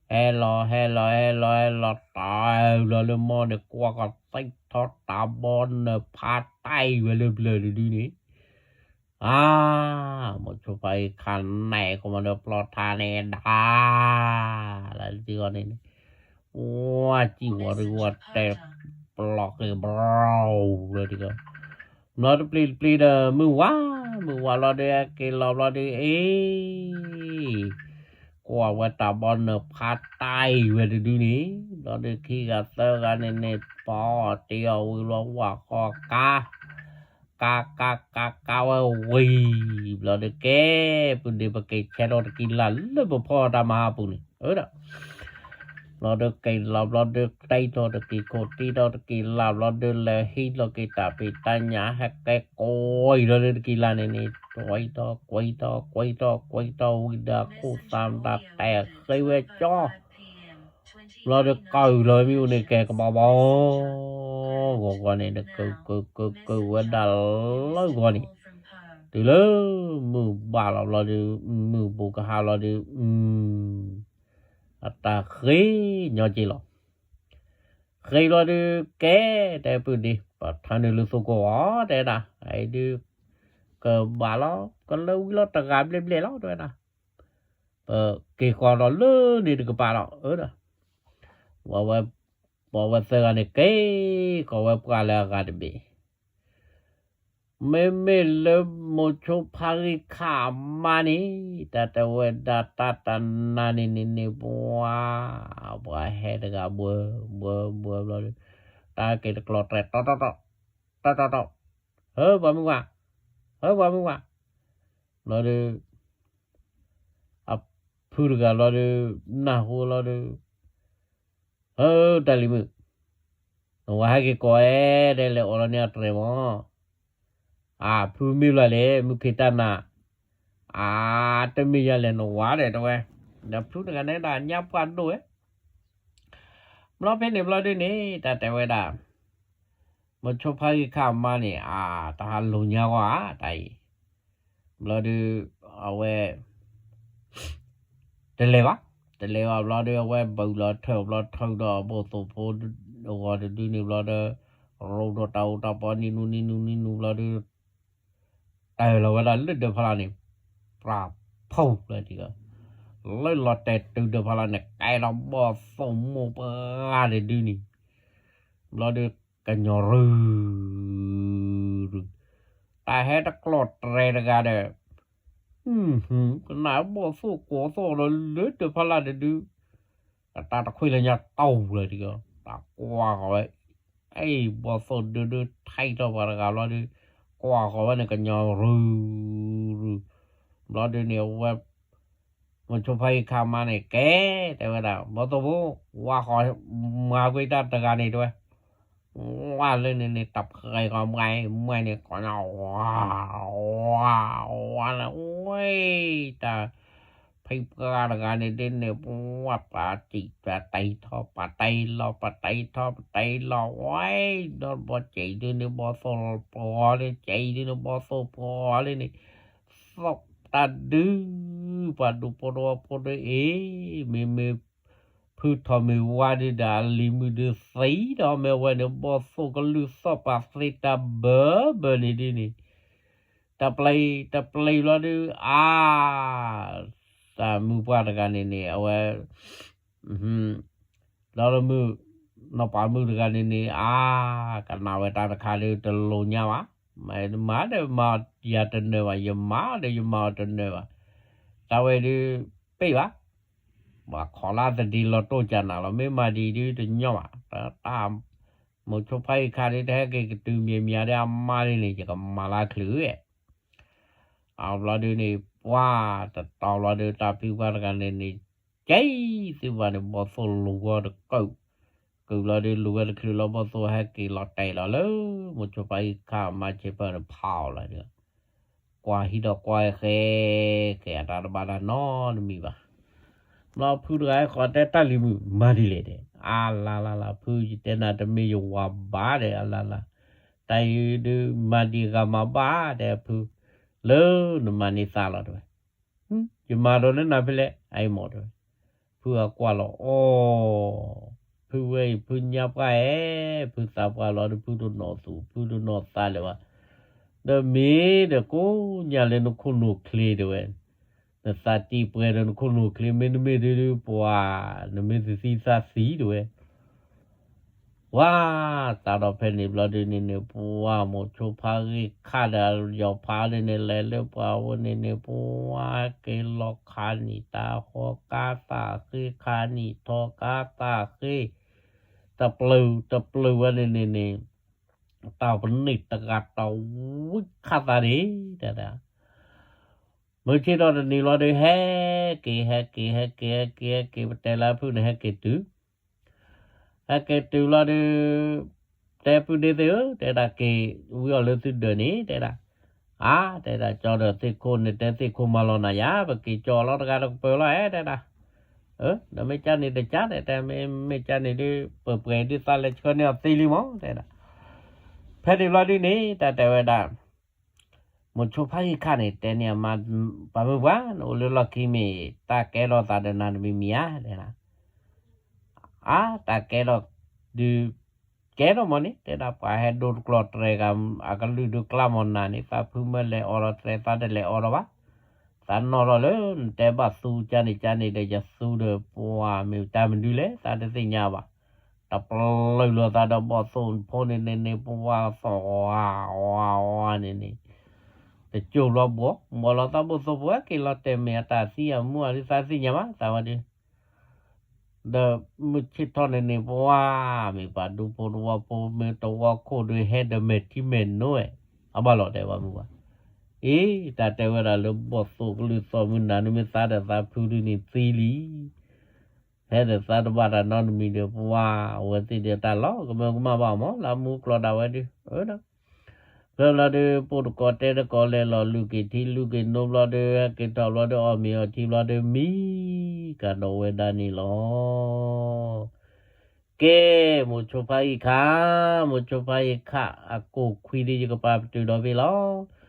ဟဲလီၤ ဟဲလီၤ ဟဲလီၤ ဟဲလီၤ တၢ်လီၤလၢမီၢ်န့ၣ် ကွၢ်ကီၢ်သံၣ်ထီၣ်တၢ်ဘီနၢၤဖးတၢ်အံၤဝဲလၢဘျၢၣ်တဒုန့ၣ် အါ မိၤဆိဖါအံၤခါနဲၣ်ကမီၤဒီးပျီထါန့ၣ်ဒၣ် လၢတံၤဂီၤန့ၣ်န့ၣ် ဝါစံၣ်ဝီၤတဂီၤတဲ ပျီက့ၤဘြီၤလၢတံၤဂီၤ ဘျီတပျံၤတပျံၤဒီး မုၢ်ဝါ မုၢ်ဝါလီၤဒီး က့ၤလီၤဘျီဒီး အ့ ကွၢ်ဝဲတၢ်ဘီနၢၤဖးတၢ်အံၤဝဲတဒုန့ၣ် ဘျီဒီးခံဂၤသၢဂၤန့ၣ်န့ၣ် ပီၢ်တ့ၢ်အီၤဝံၤလီၤဝၢ်ဃီကါ ကါ ကါ ကါ ကါဝဲဝံၤ ဘျီဒီးကဲ ပုၢ်ဒ့ပက့ၤဆဲးထီၣ်တကံၢ်လၢ်လၢပဖီတၢ်မၤဟးပူၤန့ၣ် ဒီး ဘျီဒီးက့ၤလီၤဘျီဒီး တံၢ်ထီၣ်တကံၢ်ခိၣ် တံၢ်ထီၣ်တကံၢ်လၢ် ဘျီဒီးလဲၤဟံးလီၤက့ၤတၢ်ဖံးတၢ်ညၣ် ဟဲကဲကွံာ်လီၤလၢတကံၢ်လၢ်န့ၣ်န့ၣ် ကွံာ်ထီၣ် ကွံာ်ထီၣ် ကွံာ်ထီၣ် ကွံာ်ထီၣ်ဝံၤဒီး အခိၣ်သးမတၤတဲဃ့ဝဲကၠီ ဘျီဒီးကၢ်အုၣ်လီၤမ့ၣ်အူန့ၣ် ကဲကဘီဘီ ဂီၤဂီၤန့ၣ် ကၢၢ်ကၢၢ်ကၢၢ်ဝဲဒၣ်လၢဂီၤန့ၣ် တုၤလၢ မုၢ်ဘၣ်လီၤဘျီဒီး မုၢ်ဘူးကဟါလီၤဒီး အတၢ်ဃ့ညီက့ၤလီၤ ဃ့လီၤဒီး ကဲ တဲပုၢ်ဒ့ ပထါနုာ်လၢသိကိးအီၤ တဲဒၣ် အအံၤဒုး ကဘၣ်လီၤ ကလၢဝံၤလီၤတဂၤဘျဲၣ်ဘျဲၣ်လီၤ တဲဝဲဒၣ် ပက့ၤဃီၤဒီးလၢန့ၣ်တကပၤလီၤ ဒီး ဝဲ ပှၤဝဲသၢဂၤန့ၣ်က့ၤ ကီးဝဲပှၢ်လၢအဂၤတဘ့ၣ် မ့မ့ၢ်လၢမိၤဆိဖါဂံၢ်ခါအမါန့ၣ် တၢ်တဲဝဲဒၣ်တၢ်တနၤန့ၣ်န့ၣ်န့ၣ် ပှၤ ပှၤဟဲတဂၤဘှၢ ဘှၢ ဘှၢဘျီဒီး တၢ်က့ၤတကျီၢ်တြဲၤ တီတီတီ တီတီတီ ဟၢပှၤမုၢ်ဝါ ဟၢပှၤမုၢ်ဝါ ဘျီဒီး အ ဖုတဂၤဘျီဒီး နၢ်ဟူလီၤဒီး, ဧၢ တၢ်လံၤမုၣ်, နဝၤဟဲက့ၤကိးဝဲဒဲး လဲၤအိးလီၤန့ၢ်အတြဲၤမး, အဖုမ့ၢ်ဘျီလဲၣ် မုၢ်ခ့တၢ်နၤ, အတမ့ၢ်ယၤလဲၣ် နဝၤဒီးတဲဝဲ, ဒီးဖုတဂၤန့ၣ်ဒၣ်ညါပှၢ်ဒိၣ်ဝဲ ဘျီဖဲန့ၣ်ဘျီဒုန့ၣ် တၢ်တဲဝဲဒၣ်, မိၤဆိဖါဂံၢ်ခါအမါန့ၣ် အတဟးလိာ်ညါဂီၢ်ဧါ တၢ်အံၤ, ဘျီဒီး အဝဲ တလဲၤဘၣ်, တလဲၤဘၣ်ဘျီဒီး အဝဲဘုးလီၤထၢၣ်ဘျီ ထၢၣ်ဒီးအဘီၣ်သိၣ်ဖိအဂီၢ်တဒုန့ၣ်ဘျီဒီး, ရိဒီးတၢ်အူတၢ်ပီနံၤနူနံၤနူနံၤနူဘျီဒီး, တၢၢ်လီၤဝဲဒၣ်လၢဒၢးဖီလာ်န့ၣ်, ပြးဖူလၢတံၢ်ကီ, လၢလီၤတဲာ်တုၤဒၢးဖီလာ်န့ၣ် ကဲထီၣ်ဘီၣ်သိၣ်မိၢ်ပှၢ်တဒုန့ၣ်, ဘျီဒီး ကညီရုၢ်ရုၢ်, တၢ်ဟဲတကျီၢ်တြဲၤတဂၤဒီး, ကနၣ်ဘီၣ်သိၣ်ကိးသိၣ်ဒီးလၢဒၢးဖီလာ်တဒု, တၢ်တခွံလၢညါတီၢ်လၢတံၢ်ကီ, တၢ်ကွၢ်ဃီၤဝဲ, အဲ ဘီၣ်သိၣ်ဒုဒုထံၣ်ထီၣ်ပှၤတဂၤဘျီဒီး, ကွၢ်ဃီၤဝဲန့ၣ် ကညီရုၢ်ရုၢ်, ဘျီဒုန့ၣ် အဝဲ မိၤဆိဖါဂံၢ်ခါမါန့ၣ် ကဲ, တဲဝဲဒၣ် ဘီၣ်သိၣ်ဖိ, ဝါဃီၤ, မၤကွံာ်တၢ်တဂၤန့ၣ်တဲဝဲ, ဝါလၢန့ၣ်န့ၣ် တၢ်ဖှဲးဃီၤမးမးန့ၣ် ကီၢ်ညါဝါ, ဝါ, ဝါလၢဝဲ, တၢ် ဖံပှၢ်တဂၤန့ၣ်ဒ်န့ၣ် ပှၤပာ်စံးပာ်တဲထီၣ် ပာ်တဲလီၤ ပာ်တဲထီၣ် ပာ်တဲလီၤဝဲ, ဒီးဘီၣ်စံးဒ်န့ၣ် ဘီၣ်သိၣ်ပှီၤန့ၣ် စံးဒ်န့ၣ် ဘီၣ်သိၣ်ပှီၤလၢန့ၣ်, သိၣ်တၢ်ဒုး, ပှၤဒူဖိတဝီဖိဒ်အံၤ, မ့မ့ၢ် ဖုထီၣ်မ့ၢ်ဝါဒုးဒီးအလံၤမုၣ်ဒုးသံဒီးမ့ၢ်ဝဲန့ၣ် ဘီၣ်သိၣ်ကလုၢ်သီၣ်ပာ်သ့တၢ်ဘၢဘၢန့ၣ်ဒ်န့ၣ်, တပျံၤ, တပျံၤလီၤဒုး အါ, တၢ်မုၢ်ပှၢ်တဂၤန့ၣ်န့ၣ် အဝဲ ဒီးမုၢ်, နီၢ်ပၤမုၣ်တဂၤန့ၣ်န့ၣ် အါ, ကနၣ်ဝဲတၢ်တခါဒီးတလိာ်ညါဘၣ်, မၤဒီးမၤယၤတနၢၤဘၣ်, ယမၤဒီးယမၤအီၤတနၢၤဘၣ်, တၢ်ဝဲဒုး ပ့ၢ်ဘၣ်, ပှၤခိးလၢသဒံးလီၤတိၢ်ကနၣ်လီၤ, မ့ၢ်မၤဒ်အံၤဒုးတညီဘၣ်, တၢ် မိၤဆိဖါအံၤခါဒုး တဟဲက့ၤကတုၤမံၤမံၤဒီးအမါဒ်န့ၣ် ယကမၤလၢချုးဝဲ, အဘျီဒုးန့ၣ် ပှၤတတီၤဘျီဒုးတၢ်ဖံပှၢ်တဂၤန့ၣ်န့ၣ်, ကဲသုဘၣ်န့ၣ် ဘီၣ်သိၣ်လူၤဝဲတကုာ်, ကုာ်ဘျီဒုးလူၤဝဲတချုးလီၤ ဘီၣ်သိၣ်ဟဲက့ၤလီၤတဲာ်လီၤလၢ မိၤဆိဖါအံၤခါအမါဆ့ဖၢၣ်န့ၣ် ဖးအီၤလီၤဒုး ကွၢ်ဟံးဒီးကွၢ်ဃဲ, ကဲအတၢ်တဘၣ်တၢ်နီတမံၤဘၣ်. ဘျီဖုတဂၤဃီတဲတၢ်လံၤမုၣ်မၤဒ်လဲၣ်တဲ, အါလါလါလါ ဖုယတဲနၤတမ့ၢ်ယဝၤဘၣ်တဲ အါလါလါ, တၢ်အံၤဒုးမၤဒံးဂၤမၤဘၣ်တဲဖု, လၢနမၤန့ၢ်သးလီၤတဲဝဲ, ယမၤဒီးလၢနၤဖဲလဲၣ်အအံၤမးတဲဝဲ, ဖုအကွၢ်လီၤအီၤ, ဖုဝဲအံၤဖုညါပှၢ်ဧဲ, ဖုသးပှၢ်လီၤဒီးဖုတနီၣ်သူၣ် ဖုတနီၣ်သးလၢၤဘၣ် ဒီးမ့ၢ်ဒီးကိးညါလၢနခိၣ်နူာ်ချ့တဲဝဲ, နသးတံၢ်ပှဲၤဒီးနခိၣ်နူာ်ချ့ မ့တမ့ၢ်ဒုးဒုးပှၤ, နမ့ၢ်တသံသးသံတဲဝဲ, ပှၤ, သးဒီးဖဲန့ၣ်ဘျီဒုးန့ၣ်န့ၣ် ပှၤမိၤဆိဖါဂ့ၢ်ခါဒီးယီၤဖါဒ်န့ၣ် လဲၤလၢပှၤဝဲန့ၣ်န့ၣ် ပှၤက့ၤလီၤခးနံၣ်တၢ်ဟီကါသးဃ့ ခးနံၣ်ထီကါသးဃ့, တပျုာ်တပျုာ်ဝဲန့ၣ်န့ၣ်န့ၣ် တၢ်ပနံၣ်တဂၤတဝံၣ်ခးသးန့ၣ် တဲဒၣ် မုၢ်ဆ့ၣ်ထီၣ်တနံၤလီၤဒီး ဟဲက့ၤ ဟဲက့ၤ ဟဲက့ၤ ဟဲက့ၤ ဟဲက့ၤ ပတဲလၢဖုန့ၣ် ဟဲက့ၤတုၤ, ဟဲက့ၤတုၤလီၤဒီး တဲဖုန့ၣ်သ့ၣ်ဧၢ, တဲဒၣ်က့ၤဝံအီၤလၢသုဒၢးန့ၣ် တဲဒၣ်, အါ တဲဒၣ် ကၠီဒီးသ့ၣ်ခိၣ်န့ၣ် တဲသ့ၣ်ခိၣ်မၤလီၤနၤယၤ ပက့ၤကၠီလီၤတဂၤတကပၤလီၤ အဲ တဲဒၣ်, ဒီးမ့ၢ်ကန့ၣ်တကန့ၣ် တဲမ့ၢ်မ့ၢ်ကန့ၣ်ဒုး ပှဲၤပှဲၤဒုးသးလဲၤဆှၢန့ၢ်အီၤသ့လံမး တဲဒၣ်, ဖဲန့ၣ်ဘျီဒုးန့ၣ် တၢ်တဲဝဲဒၣ် မိၤဆိဖါဂံၢ်ခါန့ၣ် တဲန့ၢ်အမါ, ပှၤမုၢ်ပှၢ် နအိၣ်လၢလီၢ်ခံမ့ၢ် တၢ်ကဲထီၣ်သးဒီးနၤတမံၤမံၤဧါ တဲဒၣ်, အါ တၢ်ကဲထီၣ်ဒုး ကဲထီၣ်မးန့ၣ် တဲဒၣ် ပှၤဟဲဒိတကျီၢ်တြဲၤဂၤ အကလုၢ်ဒုးကျါမးနၤန့ၣ် သးဖုမ့ၢ်လဲၤအိးထီၣ်တြဲၤသးတလဲၤအိးထီၣ်ဘၣ်, သးနီၣ်ထီၣ်လၢနတဲဘၣ်သူကန့ၣ်ကန့ၣ်ဒီး ယသူဒီးပှၤမ့ၢ်တၢ်မနုၤလဲၣ် သးတသ့ၣ်ညါဘၣ်, တပျုာ်လီၤသးဒီးဘီၣ်သိၣ်ဖိန့ၣ်န့ၣ်န့ၣ် ပှၤသီၣ်ဝါဝါဝါန့ၣ်န့ၣ် တကၠိၢ်ဘျီဘှီး ဘှီးလီၤသးဘီၣ်သိၣ်ဖိ က့ၤလီၤတဲာ်မ့ၢ်အတၢ်သံအမူအသံ သးသ့ၣ်ညါဘၣ် သးဝဲဒုး ဒီးမုၢ်ဆ့ၣ်ထီၣ်န့ၣ်န့ၣ် ပှၤမ့ၢ်ပှၤဒူဖိတဝီဖိ မ့ၢ်တဝီခိၣ်ဒီး ဟဲဒီးမဲာ်ထံမဲာ်နိဝဲ အဘၣ်လီၤတဲဝဲမုၢ်ဝဲ, အ့ တၢ်တဲဝဲဒၣ်လၢဘီၣ်သိၣ်ကလုၢ်သီၣ်မုၢ်နၤဒုး မ့ၢ်သါဒီးသးဖုဒုးန့ၣ်သံလံ. ဖဲဒီးသါတဘၣ်တၢ်နီတမံၤဒီး ပှၤ အဝဲသ့ၣ်ဒီးတၢ်လီၤကမၢကမၣ်ဘၣ်မး လၢမူကျိၤဒၣ်ဝဲဒုး ဖဲဘျီဒုး ပိာ်တကီၢ်တဲတကီၢ်လဲၤလီၤ လုၢ်က့ၤထံလုၢ်က့ၤနိဘျီဒုး ဟဲက့ၤထီၣ်ဘျီဒုး အီၣ်မ့ၤအီထံဘျီဒုး မံကဒီးဝဲဒၣ်န့ၣ်လီၤ. ကဲ, မိၤဆိဖါအံၤခါ, မိၤဆိဖါအံၤခါ အကိၢ်ခွံဒုး ယကပာ်ပတုာ်ဒီးဖဲလီၤ.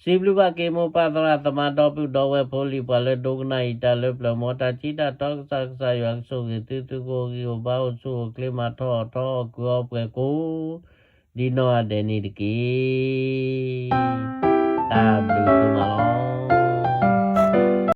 စံးဘျုးဘၣ်က့ၤမိၢ်ပၢ်သရၣ်သမါဒီပုၢ်ဒီဝဲၢ်ဖိလံၤပှၤလၢဒိကနၣ်အံၤတၢ်လၢပျၢၤ မ်တၢ်ထံၣ်တၢ်တီကစၢ် ကစၢ်ယွၤကဆိၣ်ဂ့ၤသု သုကအိၣ်ဂံၢ်အိၣ်ဘါ အိၣ်ဆူၣ်အိၣ်ချ့ မၤထီၣ်အီၣ်ထီအီၣ်ကုၢ်အီပှဲၤကိး ဒ်နီၢ်ဂၤဒဲးန့ၣ်တက့ၢ်. တၢ်ဘျုးဒိၣ်မးလီၤ.